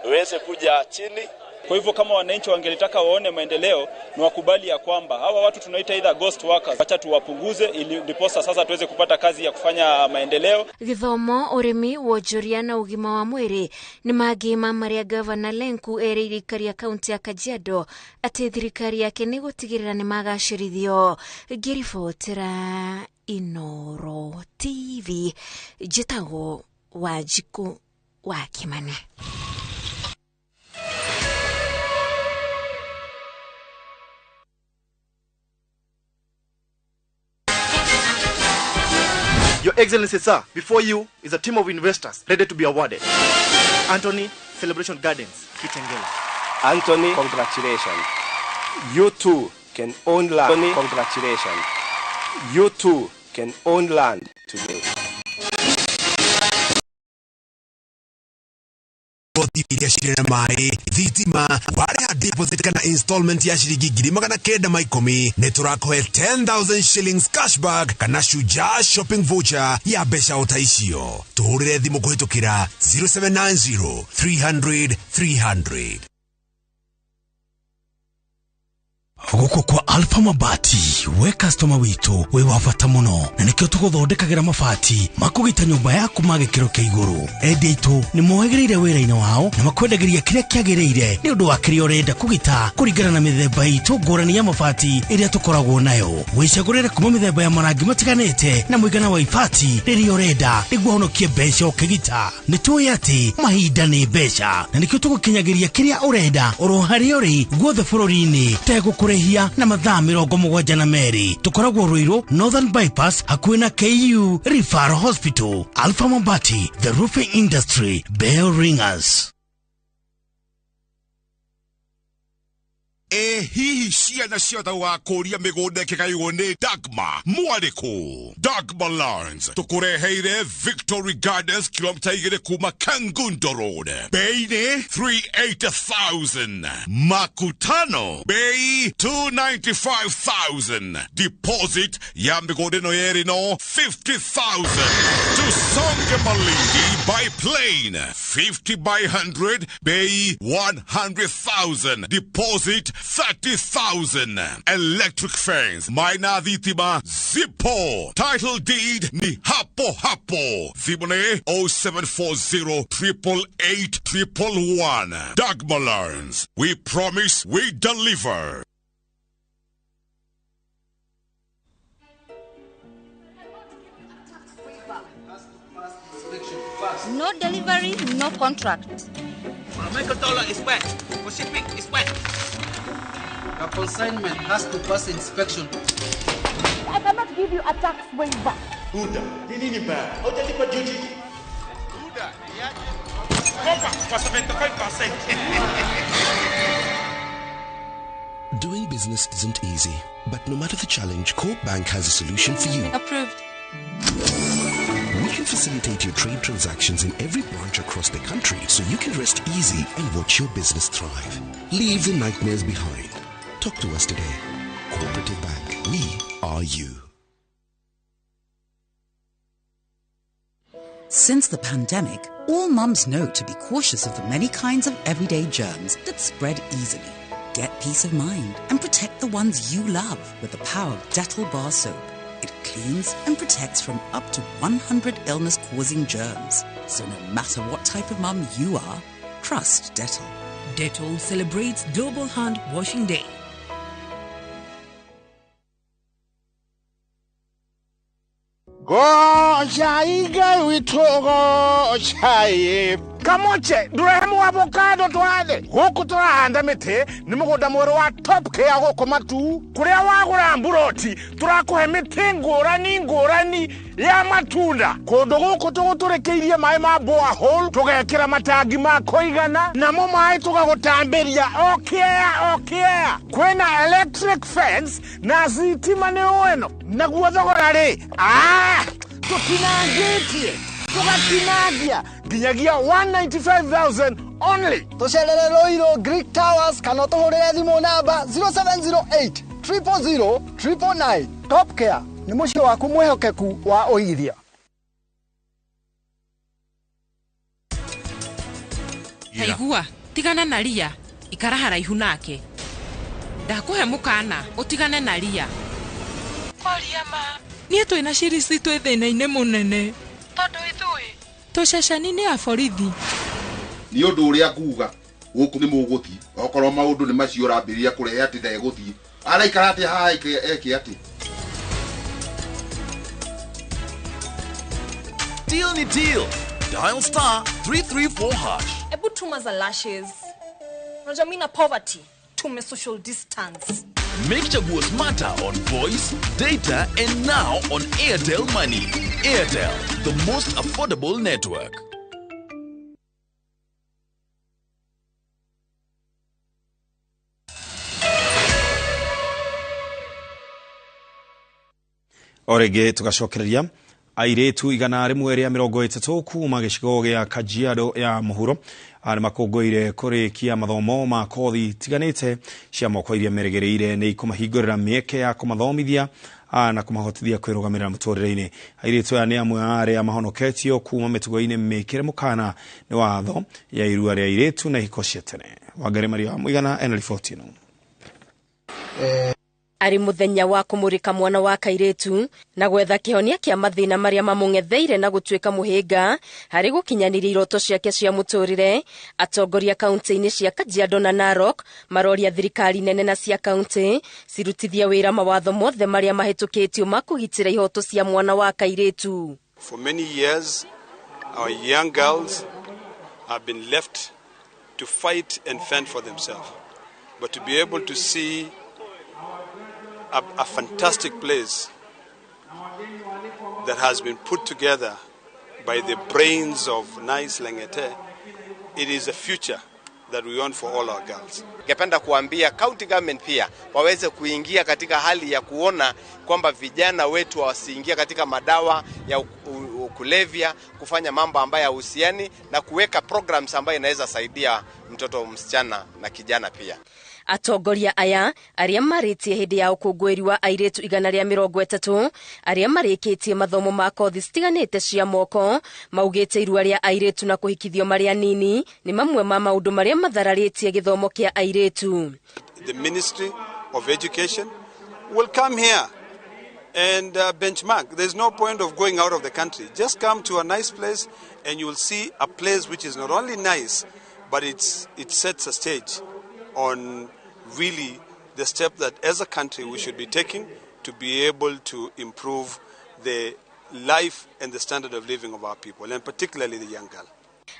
iweze kuja chini. Kwa hivyo kama wananchi wangelitaka waone maendeleo, ni wakubali ya kwamba hawa watu tunaita either ghost workers, acha tuwapunguze ili ndiposa sasa tuweze kupata kazi ya kufanya maendeleo. Gĩthomo, ũrĩmi, wonjoria na ũgima wa mwĩrĩ nĩ mangĩ ma marĩa Gavana Lenku erĩire aikari a kaunti ya Kajiado atĩ thirikari yake nĩ gũtigĩrĩra nĩ magacĩrithio. Ngĩribotera Inooro TV, njĩtagwo Wanjikũ wa Kĩmani. Your Excellency, sir, before you is a team of investors ready to be awarded. Anthony, Celebration Gardens, Kitengela. Anthony, congratulations. You too can own land. Anthony, congratulations. You too can own land today. Iria cirĩ na maĩ thitima warĩha deposit kana installment ya ciringi 910,000 nĩ tũrakũhe 10,000 shillings cashback kana Shujaa shopping voucher ya mbeca o ta icio. Tũhũrĩre thimũ kũhĩtũkĩra 0790 300 300. Gũkũ kwa Alpha Mabati, we customer witũ wĩ wa bata mũno, na nĩkĩo tũgũthondekagĩra mabati makũgita nyũmba yaku ma gĩkĩro kĩa igũrũ. Endia aitũ nĩ mohĩgĩrĩire wĩra-inĩ wao na makwendagĩria kĩrĩa kĩagĩrĩire nĩ ũndũ wa kĩrĩa ũrenda kũgita kũringana na mĩthemba itũ ngũrani ya mabati ĩrĩa tũkoragwo nayo. Wĩcagũrĩre kuma mĩthemba ya marangi matiganĩte na mũigana wa ibati rĩrĩa ũrenda nĩguo ũhonokie mbeca ũkĩgita. Nĩ tũĩ atĩ mahinda nĩ mbeca, na nĩkĩo tũgũkinyagĩria kĩrĩa ũrenda oro harĩa ũrĩ guothe bũrũri-inĩ tegũkũrĩhia na mathaa 72. Tũkoragwo Ruiru Northern Bypass hakuhĩ na KU Referral Hospital. Alpha Mabati, the roofing industry, bell ringers. Ĩ hihi ciana ciothe gũgakũria mĩgũnda ĩkĩgaywo nĩ Dagma mwarĩkũ? Dagma Lands tũkũreheire Victory Gardens, kilomita 2 kuma Kangundo Road. Bei nĩ 380,000. Makutano bei 295,000. Deposit ya mĩgũnda ĩno yerĩ no 50,000. Tusonge Malindi by plane, 50 by 100, bei 100,000. Deposit 30,000. Electric fence, maina thitima zipo. Title deed ni hapo hapo. Thimũ nĩ 0740 888 111. Dagma Lands. We promise, we deliver. No delivery, no contract. Michael Dollar is wet. For shipping is wet. The consignment has to pass inspection. I cannot give you a tax waiver. Buda, ni nini baya? Haujalipa duty. Buda, niaje? Cover for 75%. Doing business isn't easy, but no matter the challenge, Corp Bank has a solution for you. Approved. We can facilitate your trade transactions in every branch across the country so you can rest easy and watch your business thrive. Leave the nightmares behind. Talk to us today. Cooperative Bank. We are you. Since the pandemic, all mums know to be cautious of the many kinds of everyday germs that spread easily. Get peace of mind and protect the ones you love with the power of Dettol Bar Soap. It cleans and protects from up to 100 illness-causing germs. So no matter what type of mum you are, trust Dettol. Dettol celebrates Global Hand Washing Day. Gocha igai witũ, goca kamoche ndũrehe avocado twathe gũkũ. Tũrahanda mĩtĩ nĩ mũgũnda mwerũ wa Top Care gũkũ Matu, kũrĩa wagũra mburoti tũrakũhe mĩtĩ ngũrani ngũrani ya matunda. Kũndũ gũkũ tũgũtũrĩkĩirie maĩ ma borehole, tũgekĩra matangi ma kũigana, namo maĩ tũgagũtambĩria o kĩea o kĩea. Kwĩna electric fence na thitima nĩ ĩno. Naguo thogora rĩ, tũtinangĩtie, tũgatinangia nginyagia 195,000 only. Tũcerere Ruiru Greek Towers kana ũtũhũrĩre thimũ namba 0708 000 999. Top Care nĩ mũciĩ waku mwĩhokeku wa ũigithia. Taigua, tigana na ria, ikara haraihu nake. Ndakũhe mũkana ũtigane na ria. Kwaria ma, niĩ twĩna Shirisi twĩ thĩna-inĩ mũnene tondũ ithuĩ tũceceni-inĩ ya borithi. Nĩ ũndũ ũrĩa nguga gũkũ nĩ mũgũthiĩ, okorwo maũndũ nĩ macio ũrambĩrĩria kũrehe atĩ ndegũthiĩ, araikara atĩ haha eke atĩ. Deal ni deal. Dial *334#. Ebu tuma za lashes. Unajua mimi na poverty, tume social distance. Make Chaguo smarter on voice, data, and now on Airtel Money. Airtel, the most affordable network. O rĩngĩ tũgacokereria airĩtu 130 kuma gĩcigo gĩa Kajiado ya mũhuro nĩ makũngũĩire kũrĩkia mathomo ma kothi itiganĩte cia moko iria merĩgĩrĩire nĩ ikũmahingũrĩra mĩeke ya kũmathomithia na kũmahotithia kwĩrũgamĩrĩra mũtũrĩre-inĩ. Airĩtu aya nĩ amwe a arĩa mahonoketio kuma mĩtugo-inĩ mĩkĩre mũkana nĩ watho ya irua rĩa airĩtu na ihiko cia tene. Wangari Maria Mũigana ena riboti ĩno. Arĩ mũthenya wa kũmũrĩka mwana wa kairĩtu na gwetha kĩhonia kĩa mathĩna marĩa mamũng'etheire na gũtuĩka mũhĩnga harĩ gũkinyanĩria iroto ciake cia mũtũrĩre, atongoria kaunti-inĩ cia Kajiado na Narok maroria thirikari nene na cia kaunti cirutithie wĩra mawatho mothe marĩa mahĩtũkĩtio ma kũgitĩra ihoto cia mwana wa kairĩtu. For many years, our young girls have been left to fight and fend for themselves. But to be able to see a fantastic place that has been put together by the brains of Nice Lengete, it is a future that we want for all our girls. Ningependa kuambia county government pia waweze kuingia katika hali ya kuona kwamba vijana wetu wasiingia katika madawa ya kulevya, kufanya mambo ambayo hayahusiani, na kuweka programs ambayo inaweza saidia mtoto msichana na kijana pia. Atongoria aya arĩa marĩtie hĩndĩ ya ũkũngũĩri wa airĩtu 130 arĩa marĩkĩtie mathomo ma kothi citiganĩte cia moko maugĩte irua rĩa airĩtu na kũhikithio marĩ anini nĩ mamwe ma maũndũ marĩa mathararĩtie gĩthomo kĩa airĩtu. The Ministry of Education will come here and benchmark. There's no point of going out of the country. Just come to a nice place and you will see a place which is not only nice, but it sets a stage on really the step that as a country we should be taking to be able to improve the life and the standard of living of our people, and particularly the young girl.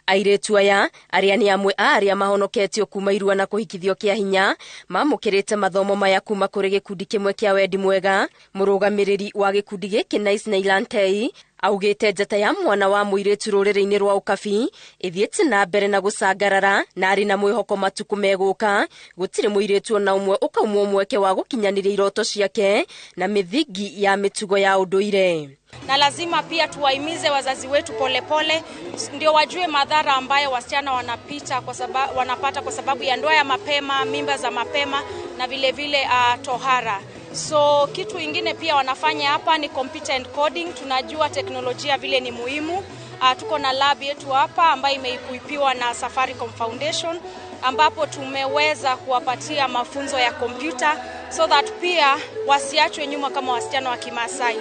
Airĩtu aya arĩa nĩ amwe a arĩa mahonoketio kuma irua na kũhikithio kĩa hinya mamũkĩrĩte mathomo maya kuma kũrĩ gĩkundi kĩmwe kĩa wendi mwega. Mũrũgamĩrĩri wa gĩkundi gĩkĩ Nice Nailantei augĩte njata ya mwana wa mũirĩtu rũrĩrĩ-inĩ rwa Ũkabi ĩthiĩte na mbere na gũcangarara na arĩ na mwĩhoko matukũ megũka gũtirĩ mũirĩtu ona ũmwe ũkaumwo mweke wa gũkinyanĩria iroto ciake na mĩthingi ya mĩtugo ya ũndũire. Na lazima pia tuwahimize wazazi wetu polepole ndio wajue madhara ambayo wasichana wanapita kwa sababu, wanapata kwa sababu ya ndoa ya mapema, mimba za mapema na vile vile tohara. So kitu ingine pia wanafanya hapa ni computer and coding. Tunajua teknolojia vile ni muhimu. Tuko na lab yetu hapa ambayo imeikuipiwa na Safaricom Foundation, ambapo tumeweza kuwapatia mafunzo ya kompyuta so that pia wasiachwe nyuma kama wasichana wa Kimasai.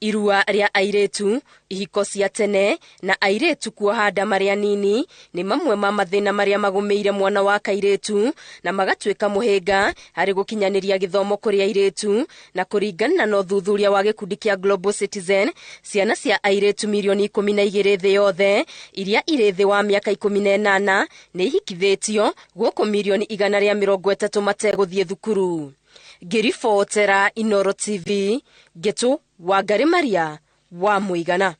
Irua rĩa airĩtu, ihiko cia tene na airĩtu kuoha nda marĩ anini nĩ mamwe ma mathĩna marĩa magũmĩire mwana wa kairĩtu na magatuĩka mũhĩnga harĩ gũkinyanĩria gĩthomo kũrĩ airĩtu. Na kũringana na ũthuthuria wa gĩkundi kĩa Global Citizen, ciana cia airĩtu mirioni 12 thĩ yothe iria irĩ thĩ wa mĩaka 18 nĩ ihikithĩtio gũkũ mirioni 130 mategũthiĩ thukuru. Ngĩribotera Inooro TV, Ngetu Wangari Maria wa Mũigana.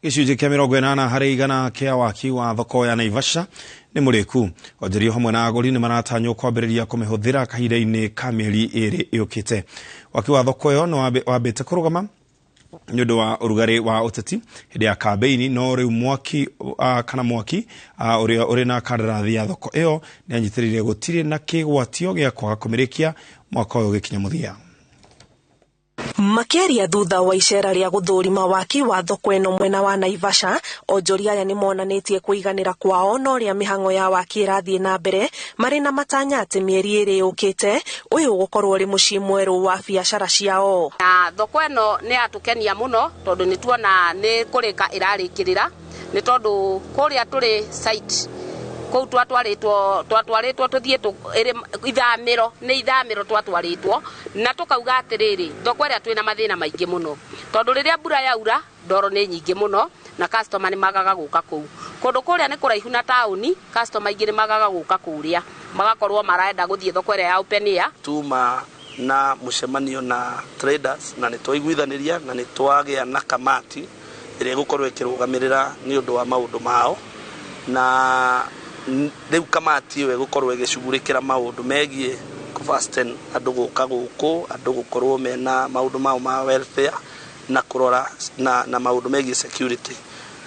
Gĩcunjĩ kĩa 80 harĩ igana kĩa waki wa thoko ya Naivasha nĩ mũrĩku. Onjoria hamwe na agũri nĩ maratanywo kwambĩrĩria kũmĩhũthĩra kahinda-inĩ ka mĩeri 2 ĩũkĩte. Waki wa thoko ĩyo nĩ wambĩte kũrũgama nĩ ũndũ wa ũrugarĩ wa ũteti hĩndĩ ya kambeini, no rĩu mwaki kana mwaki ũrĩa ũrĩ na kandarathi ya thoko ĩyo nĩ anyitĩrĩire gũtirĩ na kĩgwatio gĩa kwaga kũmĩrĩkia mwaka ũyũ ũgĩkinya mũthia. Makĩaria thutha wa icera rĩa gũthũrima waki wa thoko ĩno mwena wa Naivasha, onjoria aya nĩmonanĩtie kũiganĩra kwao na ũrĩa mĩhang'o ya waki ĩrathiĩ na mbere, marĩ na matanya atĩ mĩeri 2 yũkĩte ũyũ ũgũkorwo ũrĩ mũciĩ mwerũ wa biacara ciao. Na thoko ĩno nĩ yatũkenia mũno tondũ nĩ tuona nĩ kũrĩka ĩrarĩkĩrĩra, nĩ tondũ kũrĩa tũrĩ site kũu twatwarĩtwo tũthiĩ ithamĩro nĩ ithamĩro twatwarĩtwo, na tũkauga atĩrĩrĩ thoko ĩrĩa twĩna mathĩna maingĩ mũno tondũ rĩrĩa mbura yaura ndoro nĩ nyingĩ mũno na customer nĩ magaga gũka kũu. Kũndũ kũrĩa nĩ kũraihu na taũni, customer aingĩ nĩ magaga gũka kũrĩa magakorwo marenda gũthiĩ thoko ĩrĩa ya open air. Tuma na mũcemanio na traders na nĩ twaiguithanĩria na nĩ twagĩa na kamati ĩrĩa ĩgũkorwo ĩkĩrũgamĩrĩra nĩ ũndũ wa maũndũ mao, na rĩu kamati ĩyo ĩgũkorwo ĩgĩcugurĩkĩra maũndũ megiĩ kũfasten andũ gũka gũkũ, andũ gũkorwo mena maũndũ mao ma welfare na kũrora na maũndũ megiĩ security.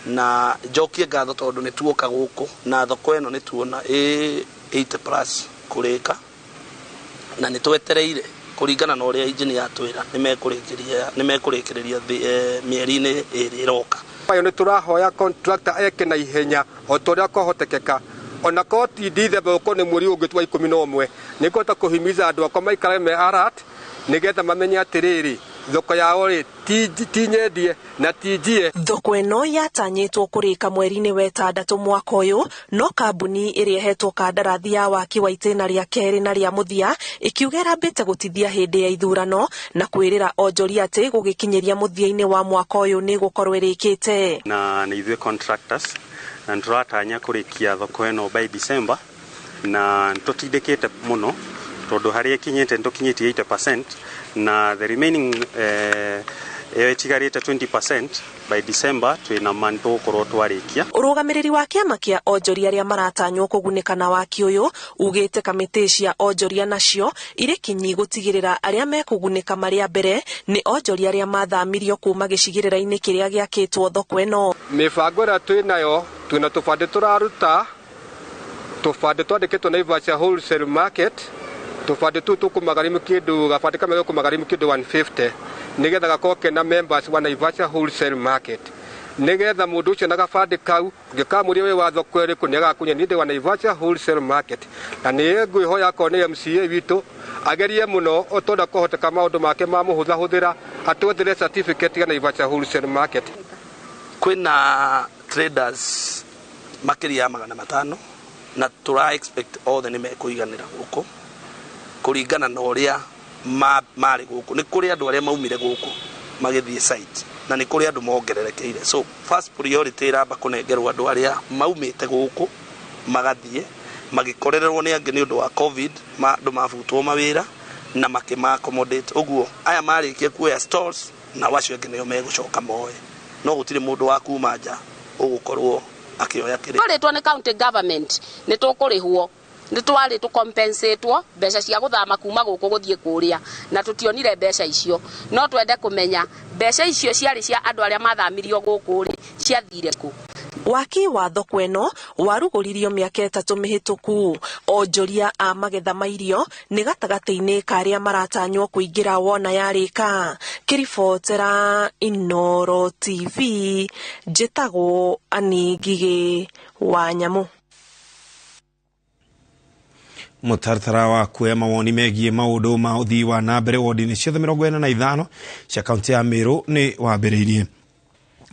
Na njokie ngatho tondũ nĩ tuoka gũkũ na thoko ĩno nĩ tuona ĩ 80+ kũrĩka, na nĩ twetereire kũringana na ũrĩa engineer atwĩra nĩ mekũrĩkĩrĩria mĩeri-inĩ 2 ĩroka. Ayo nĩ tũrahoya contractor eke na ihenya o ta ũrĩa kwahotekeka, ona korwo ti December ũkorwo nĩ mweri ũngĩ wa 11 nĩ ngũhota kũhimiza andũ akwa maikare me alert nĩgetha mamenye atĩrĩrĩ thoko yao rĩ ti nyendie na ti njie. Thoko ĩno yatanyĩtwo kũrĩka mweri-inĩ wa 6 mwaka ũyũ, no kambuni ĩrĩa ĩhetwo kandarathi ya waki wa itĩna rĩa kerĩ na rĩa mũthia ĩkiuga ĩrambĩte gũtithia hĩndĩ ya ithurano na kwĩrĩra onjoria atĩ gũgĩkinyĩria mũthia-inĩ wa mwaka ũyũ nĩ gũkorwo ĩrĩkĩte. Na nĩ ithuĩ contractors na nĩtũratanya kũrĩkia thoko ĩno by December, na nĩtũtindĩkĩte mũno tondũ harĩa ĩkinyĩte nĩtũkinyĩtie 80% na the remaining Ĩyo ĩtigarĩte 20% by December twĩna ma nĩtũgũkorwo twarĩkia. Ũrũgamĩrĩri wa kĩama kĩa onjoria arĩa maratanywo kũgunĩka na waki ũyũ ugĩte kamĩtĩ cia onjoria nacio irĩ kinyi gũtigĩrĩra arĩa mekũgunĩka marĩ a mbere nĩ onjoria arĩa mathamirio kuma gĩcigĩrĩra-inĩ kĩrĩa gĩakĩtwo thoko ĩno. Mĩbango ĩrĩa twĩ nayo twĩna tũbandĩ tũraruta, tũbandĩ twandĩkĩtwo Naivasha Wholesale Market, tũbandĩ tũu tũkũmagharimu kĩndũ, gabandĩ kamwe gakũmagharimu kĩndũ 150 nĩgetha gakorwo kena members wa Naivasha Wholesale Market, nĩgetha mũndũ ũcio na gabandĩ kau ũngĩkamũria wĩ wa thoko ĩrĩkũ nĩagakunya niĩ ndĩ wa Naivasha Wholesale Market. Na nĩ ngwĩhoya akorwo nĩ MCA witũ agerie mũno o ta ũrĩa kwahoteka maũndũ make ma mũhũthahũthĩra atwethere certificate ya Naivasha Wholesale Market. Kwĩna traders makĩria ya 500 na tũra expect othe nĩ mekũiganĩra gũkũ kũringana na ũrĩa marĩ gũkũ. Nĩ kũrĩ andũ arĩa maumire gũkũ magĩthiĩ site na nĩ kũrĩ andũ mongererekeire, so first priority ĩramba kũnengerwo andũ arĩa maumĩte gũkũ magathiĩ magĩkorererwo nĩ angĩ nĩ ũndũ wa COVID, andũ mabutwo mawĩra na makĩma accommodate. Ũguo aya marĩkia kuoya stalls na acio angĩ nĩo megũcoka moe, no gũtirĩ mũndũ wa kuma nja ũgũkorwo akĩoya kĩrĩa. Twarĩtwo nĩ county government nĩ tũkũrĩhwo, nĩ twarĩ tũkompensetwo mbeca cia gũthama kuma gũkũ gũthiĩ kũrĩa na tũtionire mbeca icio. No twende kũmenya mbeca icio ciarĩ cia andũ arĩa mathamirio gũkũ rĩ, ciathire kũ? Waki wa thoko ĩno warugũririo mĩaka 3 mĩhĩtũku. Onjoria a magetha ma irio nĩ gatagatĩ-inĩ ka arĩa maratanywo kũingĩra wona yarĩka. Kĩribotera Inooro TV, njĩtagwo Annie Ngigĩ wa Nyamũ. Mũtaratara wa kuoya mawoni megiĩ maũndũ ma ũthii wa na mbere wodi-inĩ ciothe 45 cia kaunti ya Meru nĩ wambĩrĩirie.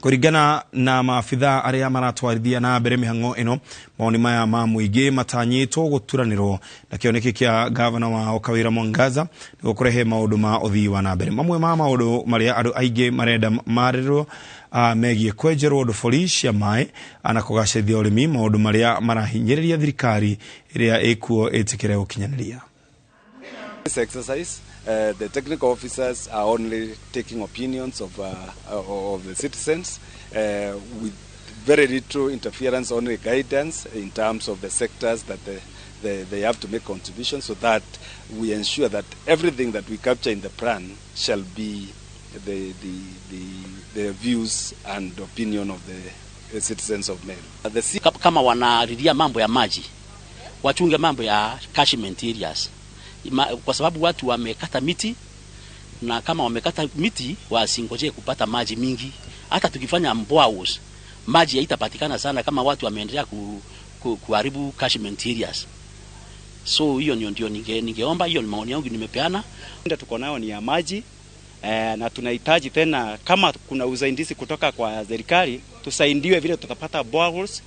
Kũringana na maabitha arĩa maratwarithia na mbere mĩhang'o ĩno, mawoni maya ma mũingĩ matanyĩtwo gũturanĩrwo na kĩoneki kĩa gavana wao Kawĩra Mwangaza nĩguo kũrehe maũndũ ma ũthii wa na mbere. Mamwe ma maũndũ marĩa andũ aingĩ marenda marĩrwo megiĩ kwenjerwo ndobori cia maĩ na kũgacĩrithia ũrĩmi, maũndũ marĩa marahinyĩrĩria thirikari ĩrĩa ĩkuo ĩtĩkĩre gũkinyanĩria. This exercise, the technical officers are only taking opinions of the citizens with very little interference, only guidance in terms of the sectors that they have to make contributions, so that we ensure that everything that we capture in the plan shall be the views and opinion of the citizens of Meru. Kama wanalilia mambo ya maji, wachunge mambo ya catchment areas. Kwa sababu watu wamekata miti, na kama wamekata miti wasingoje kupata maji mingi. Hata tukifanya boreholes maji haitapatikana sana kama watu wameendelea kuharibu catchment areas. So hiyo ndio ningeomba, hiyo ni maoni yangu nimepeana. Tuko nayo ni ya maji, na tunahitaji tena kama kuna usaidizi kutoka kwa serikali tusaidiwe vile tutapata boreholes,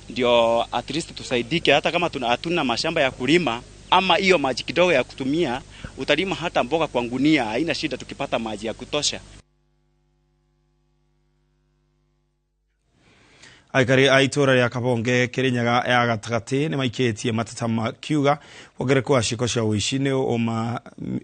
ndio at least tusaidike. Hata kama hatuna mashamba ya kulima ama hiyo maji kidogo ya kutumia, utalima hata mboga kwa ngunia, haina shida tukipata maji ya kutosha. Aikari a itũra rĩa Kabonge Kĩrĩnyaga ya gatagatĩ nĩ maikĩtie mateta makiuga wongerereku wa ciĩko cia ũici nĩ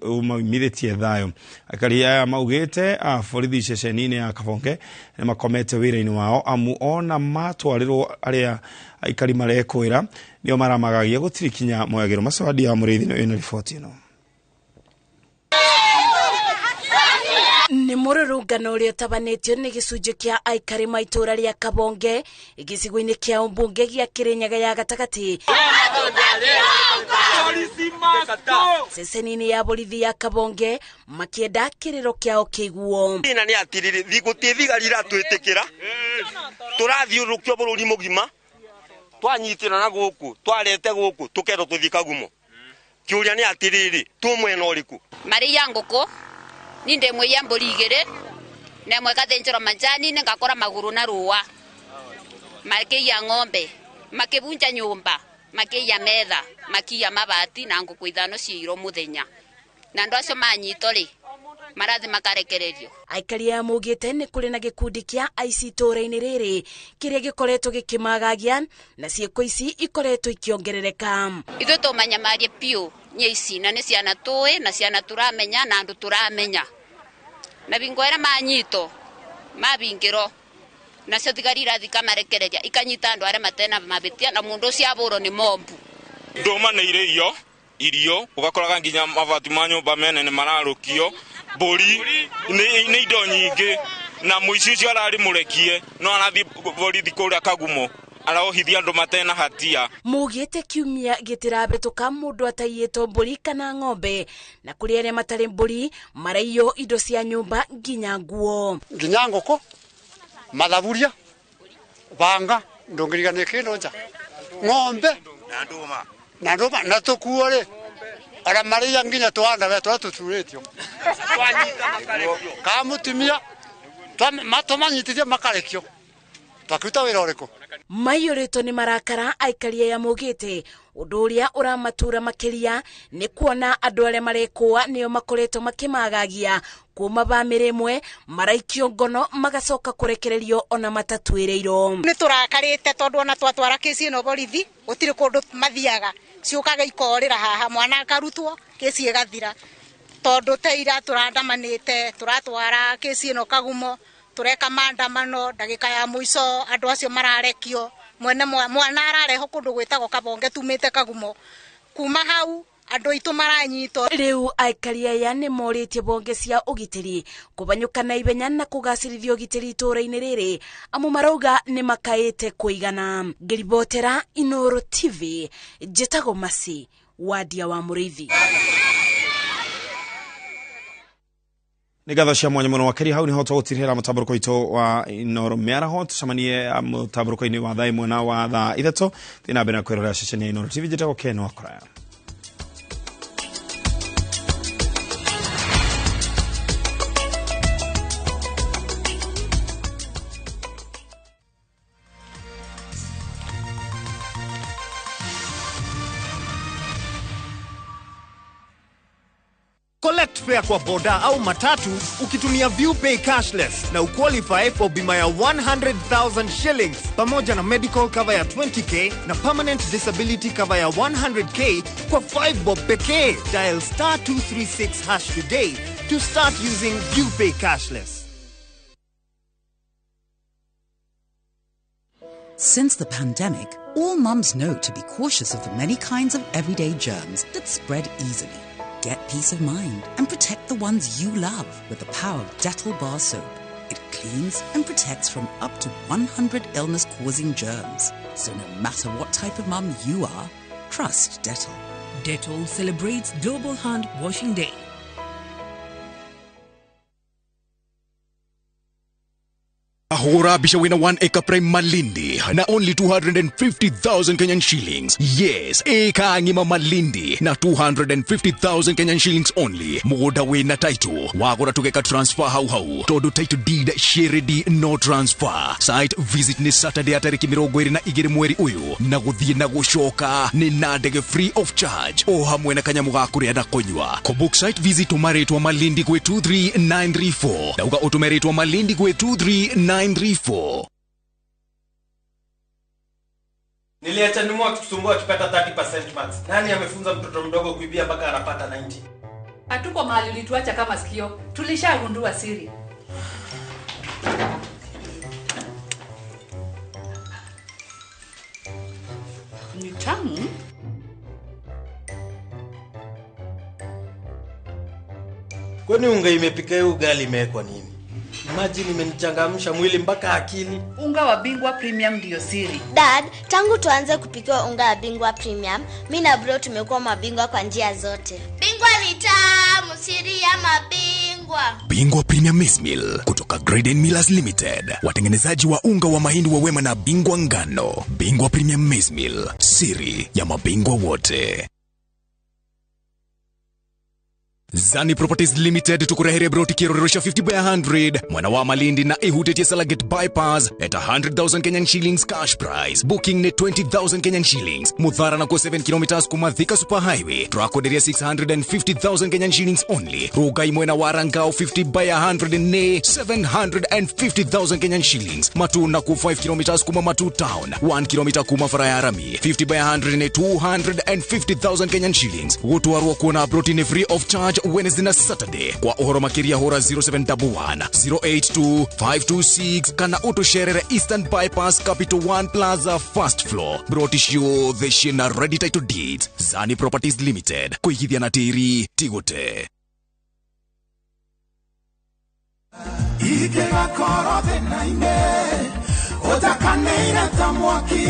ũmaumithĩtie thayũ. Aikari aya maugĩte a borithi ceceni-inĩ ya Kabonge nĩ makomete wĩra-inĩ wao amu ona matwarĩrwo arĩa aikari marekwĩra nĩo maramagagia gũtirĩ kinya moyagĩrwo. Macawadi ya Mũrĩithi nĩ ĩna riboti ĩno. Nĩ mũrũrũngano ũrĩa ũtabanĩtio nĩ gĩcunjĩ kĩa aikari ma itũra rĩa Kabonge gĩcigo-inĩ kĩa ũmbunge gĩa Kĩrĩnyaga ya gatagatĩ, ceceni-inĩ ya borithi ya Kabonge makĩenda kĩrĩro kĩao kĩiguo. Thĩna nĩ atĩrĩrĩ, gũtirĩ thigari iratwĩtĩkĩra, tũrathiũrũrũkio bũrũri mũgima, twanyitĩra na gũkũ, twarete gũkũ, tũkerwo tũthiĩ Kagumo. Kĩũria nĩ atĩrĩrĩ, twĩ mwena ũrĩkũ? Marĩia ngũkũ ninde mwe ya mbũri igĩrĩ na ĩmwe ĩgathĩnjĩrwo majani ngakora magũrũ na rũa, makĩiya ng'ombe, makĩbunja nyũmba, makĩiya metha, makiiya mabati na ngũkũ 5 ciairwo mũthenya. Na andũ acio manyitwo rĩ, marathi makarekererio. Aikari aya maugĩte nĩ kũrĩ na gĩkundi kĩa aici itũũra-inĩ rĩrĩ kĩrĩa gĩkoretwo gĩkĩmagagia na ciĩko ici ikoretwo ikĩongerereka. Ithuĩ tũmanyamarie biũ nyĩ ici, na nĩ ciana tũĩ na ciana tũramenya na andũ tũramenya. Na bingo ira manyito mabingiro nacio thigari irathi kamarekereria ikanyita andu aria matena mabitia na mundu ucio aburo ni mombu. Nduma ni irio irio ugakoraga nginya mabati ma nyumba menene mararukio mburi ni indo nyingi na muici ucio arari murekie no arathi borithi kuria Kagumo araohithia andu matena hatia. Mugite kiumia gitirabituka mundu ataiyitwo mburi kana ng'ombe na kuri aria matari mburi maraiyo indo cia nyumba nginya nguo nginya ngoko mathaburia banga ndungirigania kindu nja ng'ombe na nduma na tukuo ri ara maria nginya twana we twa tuturitio ka mutumia matomanyitithio makarekio twakiruta wira uriku. Maiyũrĩtwo nĩ marakara aikari aya maugĩte ũndũ ũrĩa ũramatura makĩria nĩ kuona andũ arĩa marekũa nĩo makoretwo makĩmagagia kuma bamĩrĩ ĩmwe maraikio ngono magacoka kũrekererio ona matatuĩrĩirwo. Nĩ tũrakarĩte tondũ ona twatwara kĩci ĩno borithi gũtirĩ kũndũ mathiaga ciũkaga ikorĩra haha mwana akarutwo kĩci ĩgathira tondũ te ira tũrandamanĩte tũratwara kĩci ĩno Kagumo tureka maandamano ndagika ya muico andu acio mararekio mwene mwana arareho kundu gwitagwo Kabonge tumite Kagumo kuma hau andu aitu maranyitwo. Riu aikari aya ni moritie bonge cia ugitiri kubanyuka na ihenya na kugacirithia ugitiri itura-ini riri amu marauga ni makaite kuigana. Ngiribotera Inooro TV njitagwo Masi Wadia wa Muriithi. Nĩ ngatho cia mwanya mũno makĩria hau nĩho tũgũtirĩra mũtambũrũko witũ wa Inooro mĩaraho tũcemanie mũtambũrũko-inĩ wa thaa 1 na wa thaa 3 thiĩ na mbere na kwĩrorera ceceni ya Inooro TV. Njĩtagwo Ken Wakoraya. Collect fare kwa boda au matatu ukitumia ViewPay cashless na uqualify for bima ya 100,000 shillings pamoja na medical cover ya 20k na permanent disability cover ya 100k kwa 5 bob pekee. Dial star 236 hash today to start using ViewPay cashless. Since the pandemic, all mums know to be cautious of the many kinds of everyday germs that spread easily. Get peace of mind and protect the ones you love with the power of Dettol Bar Soap. It cleans and protects from up to 100 illness-causing germs. So no matter what type of mum you are, trust Dettol. Dettol celebrates Global Hand Washing Day. Ahora bisha wina 1 acre prime Malindi na only 250,000 Kenyan shillings. Yes, eka ngima Malindi na 250,000 Kenyan shillings only. Mugoda wina title wagora tugeka transfer hau hau todo title deed sheredi no transfer. Site visit ni Saturday tariki 22 mweri uyu na guthie na gucoka ni na ndege free of charge o hamwe na kanyamu ga kuria na kunywa. Kubook site visit umaritwa Malindi kwe 23934 dauga utumeritwa Malindi kwe 23934. Niliacha nimu akitusumbua akipata 30% max. Nani amefunza mtoto mdogo kuibia mpaka anapata 90? Hatuko mahali ulituacha kama sikio. Tulishagundua siri. Ni tamu. Kwani unga imepika hiyo ugali imewekwa nini? Imagine imenichangamsha mwili mpaka akili. Unga wa Bingwa Premium ndio siri. Dad, tangu tuanze kupikiwa unga wa Bingwa Premium, mimi na bro tumekuwa mabingwa kwa njia zote. Bingwa ni tamu, siri ya mabingwa. Bingwa Premium Maize Meal kutoka Graden Millers Limited, watengenezaji wa unga wa mahindi wa Wema na Bingwa Ngano. Bingwa Premium Maize Meal, siri ya mabingwa wote. Zani Properties Limited tukurehere broti kirorosha 50 by 100 mwana wa Malindi na ihutetie Salagate bypass at 100,000 Kenyan shillings cash price. Booking ne 20,000 Kenyan shillings. Muthara na ko 7 kilometers kuma Thika Super Highway. Turakoderia 650,000 Kenyan shillings only. Rugai mwena wa Rangao 50 by 100 ne 750,000 Kenyan shillings. Matu na ko 5 kilometers kuma Matu Town. 1 kilometer kuma Farayarami 50 by 100 ne 250,000 Kenyan shillings. Gutwarwo kuona broti ne free of charge. Wednesday na Saturday. Kwa uhoro makiria hura 0711 082 526 kana utusherere Eastern Bypass, Capital One Plaza, first floor. Broti ciothe ciina ready title deeds. Zani Properties Limited, kuigithia na tiri tigute. Ingĩgakorwo thĩna-inĩ ũtakanĩire ta mwaki,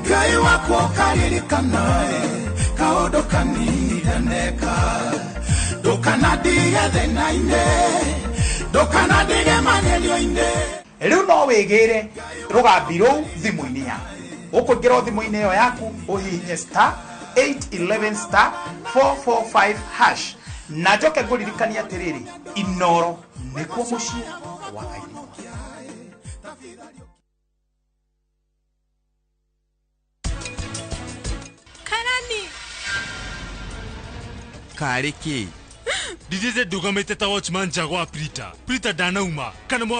Ngai wakwa ũkaririkanae kaũndũ kanini ndaneka. Ndũkanandige thĩna-inĩ, ndũkanandige magerio-inĩ. Rĩu no wĩgĩre rũgambi rũu thimũ-inĩ yaku. Ũkũingĩra thimũ-inĩ ĩyo yaku ũhihinye star 811 star 445 hash. Na njoke ngũririkanie atĩrĩrĩ, Inoro nĩkuo mũciĩ wa aini. Karani. Karĩ kĩ? Ndithĩte ndũgamĩte ta watchman nja gwa Prita. Prita ndanauma kana mwarĩ.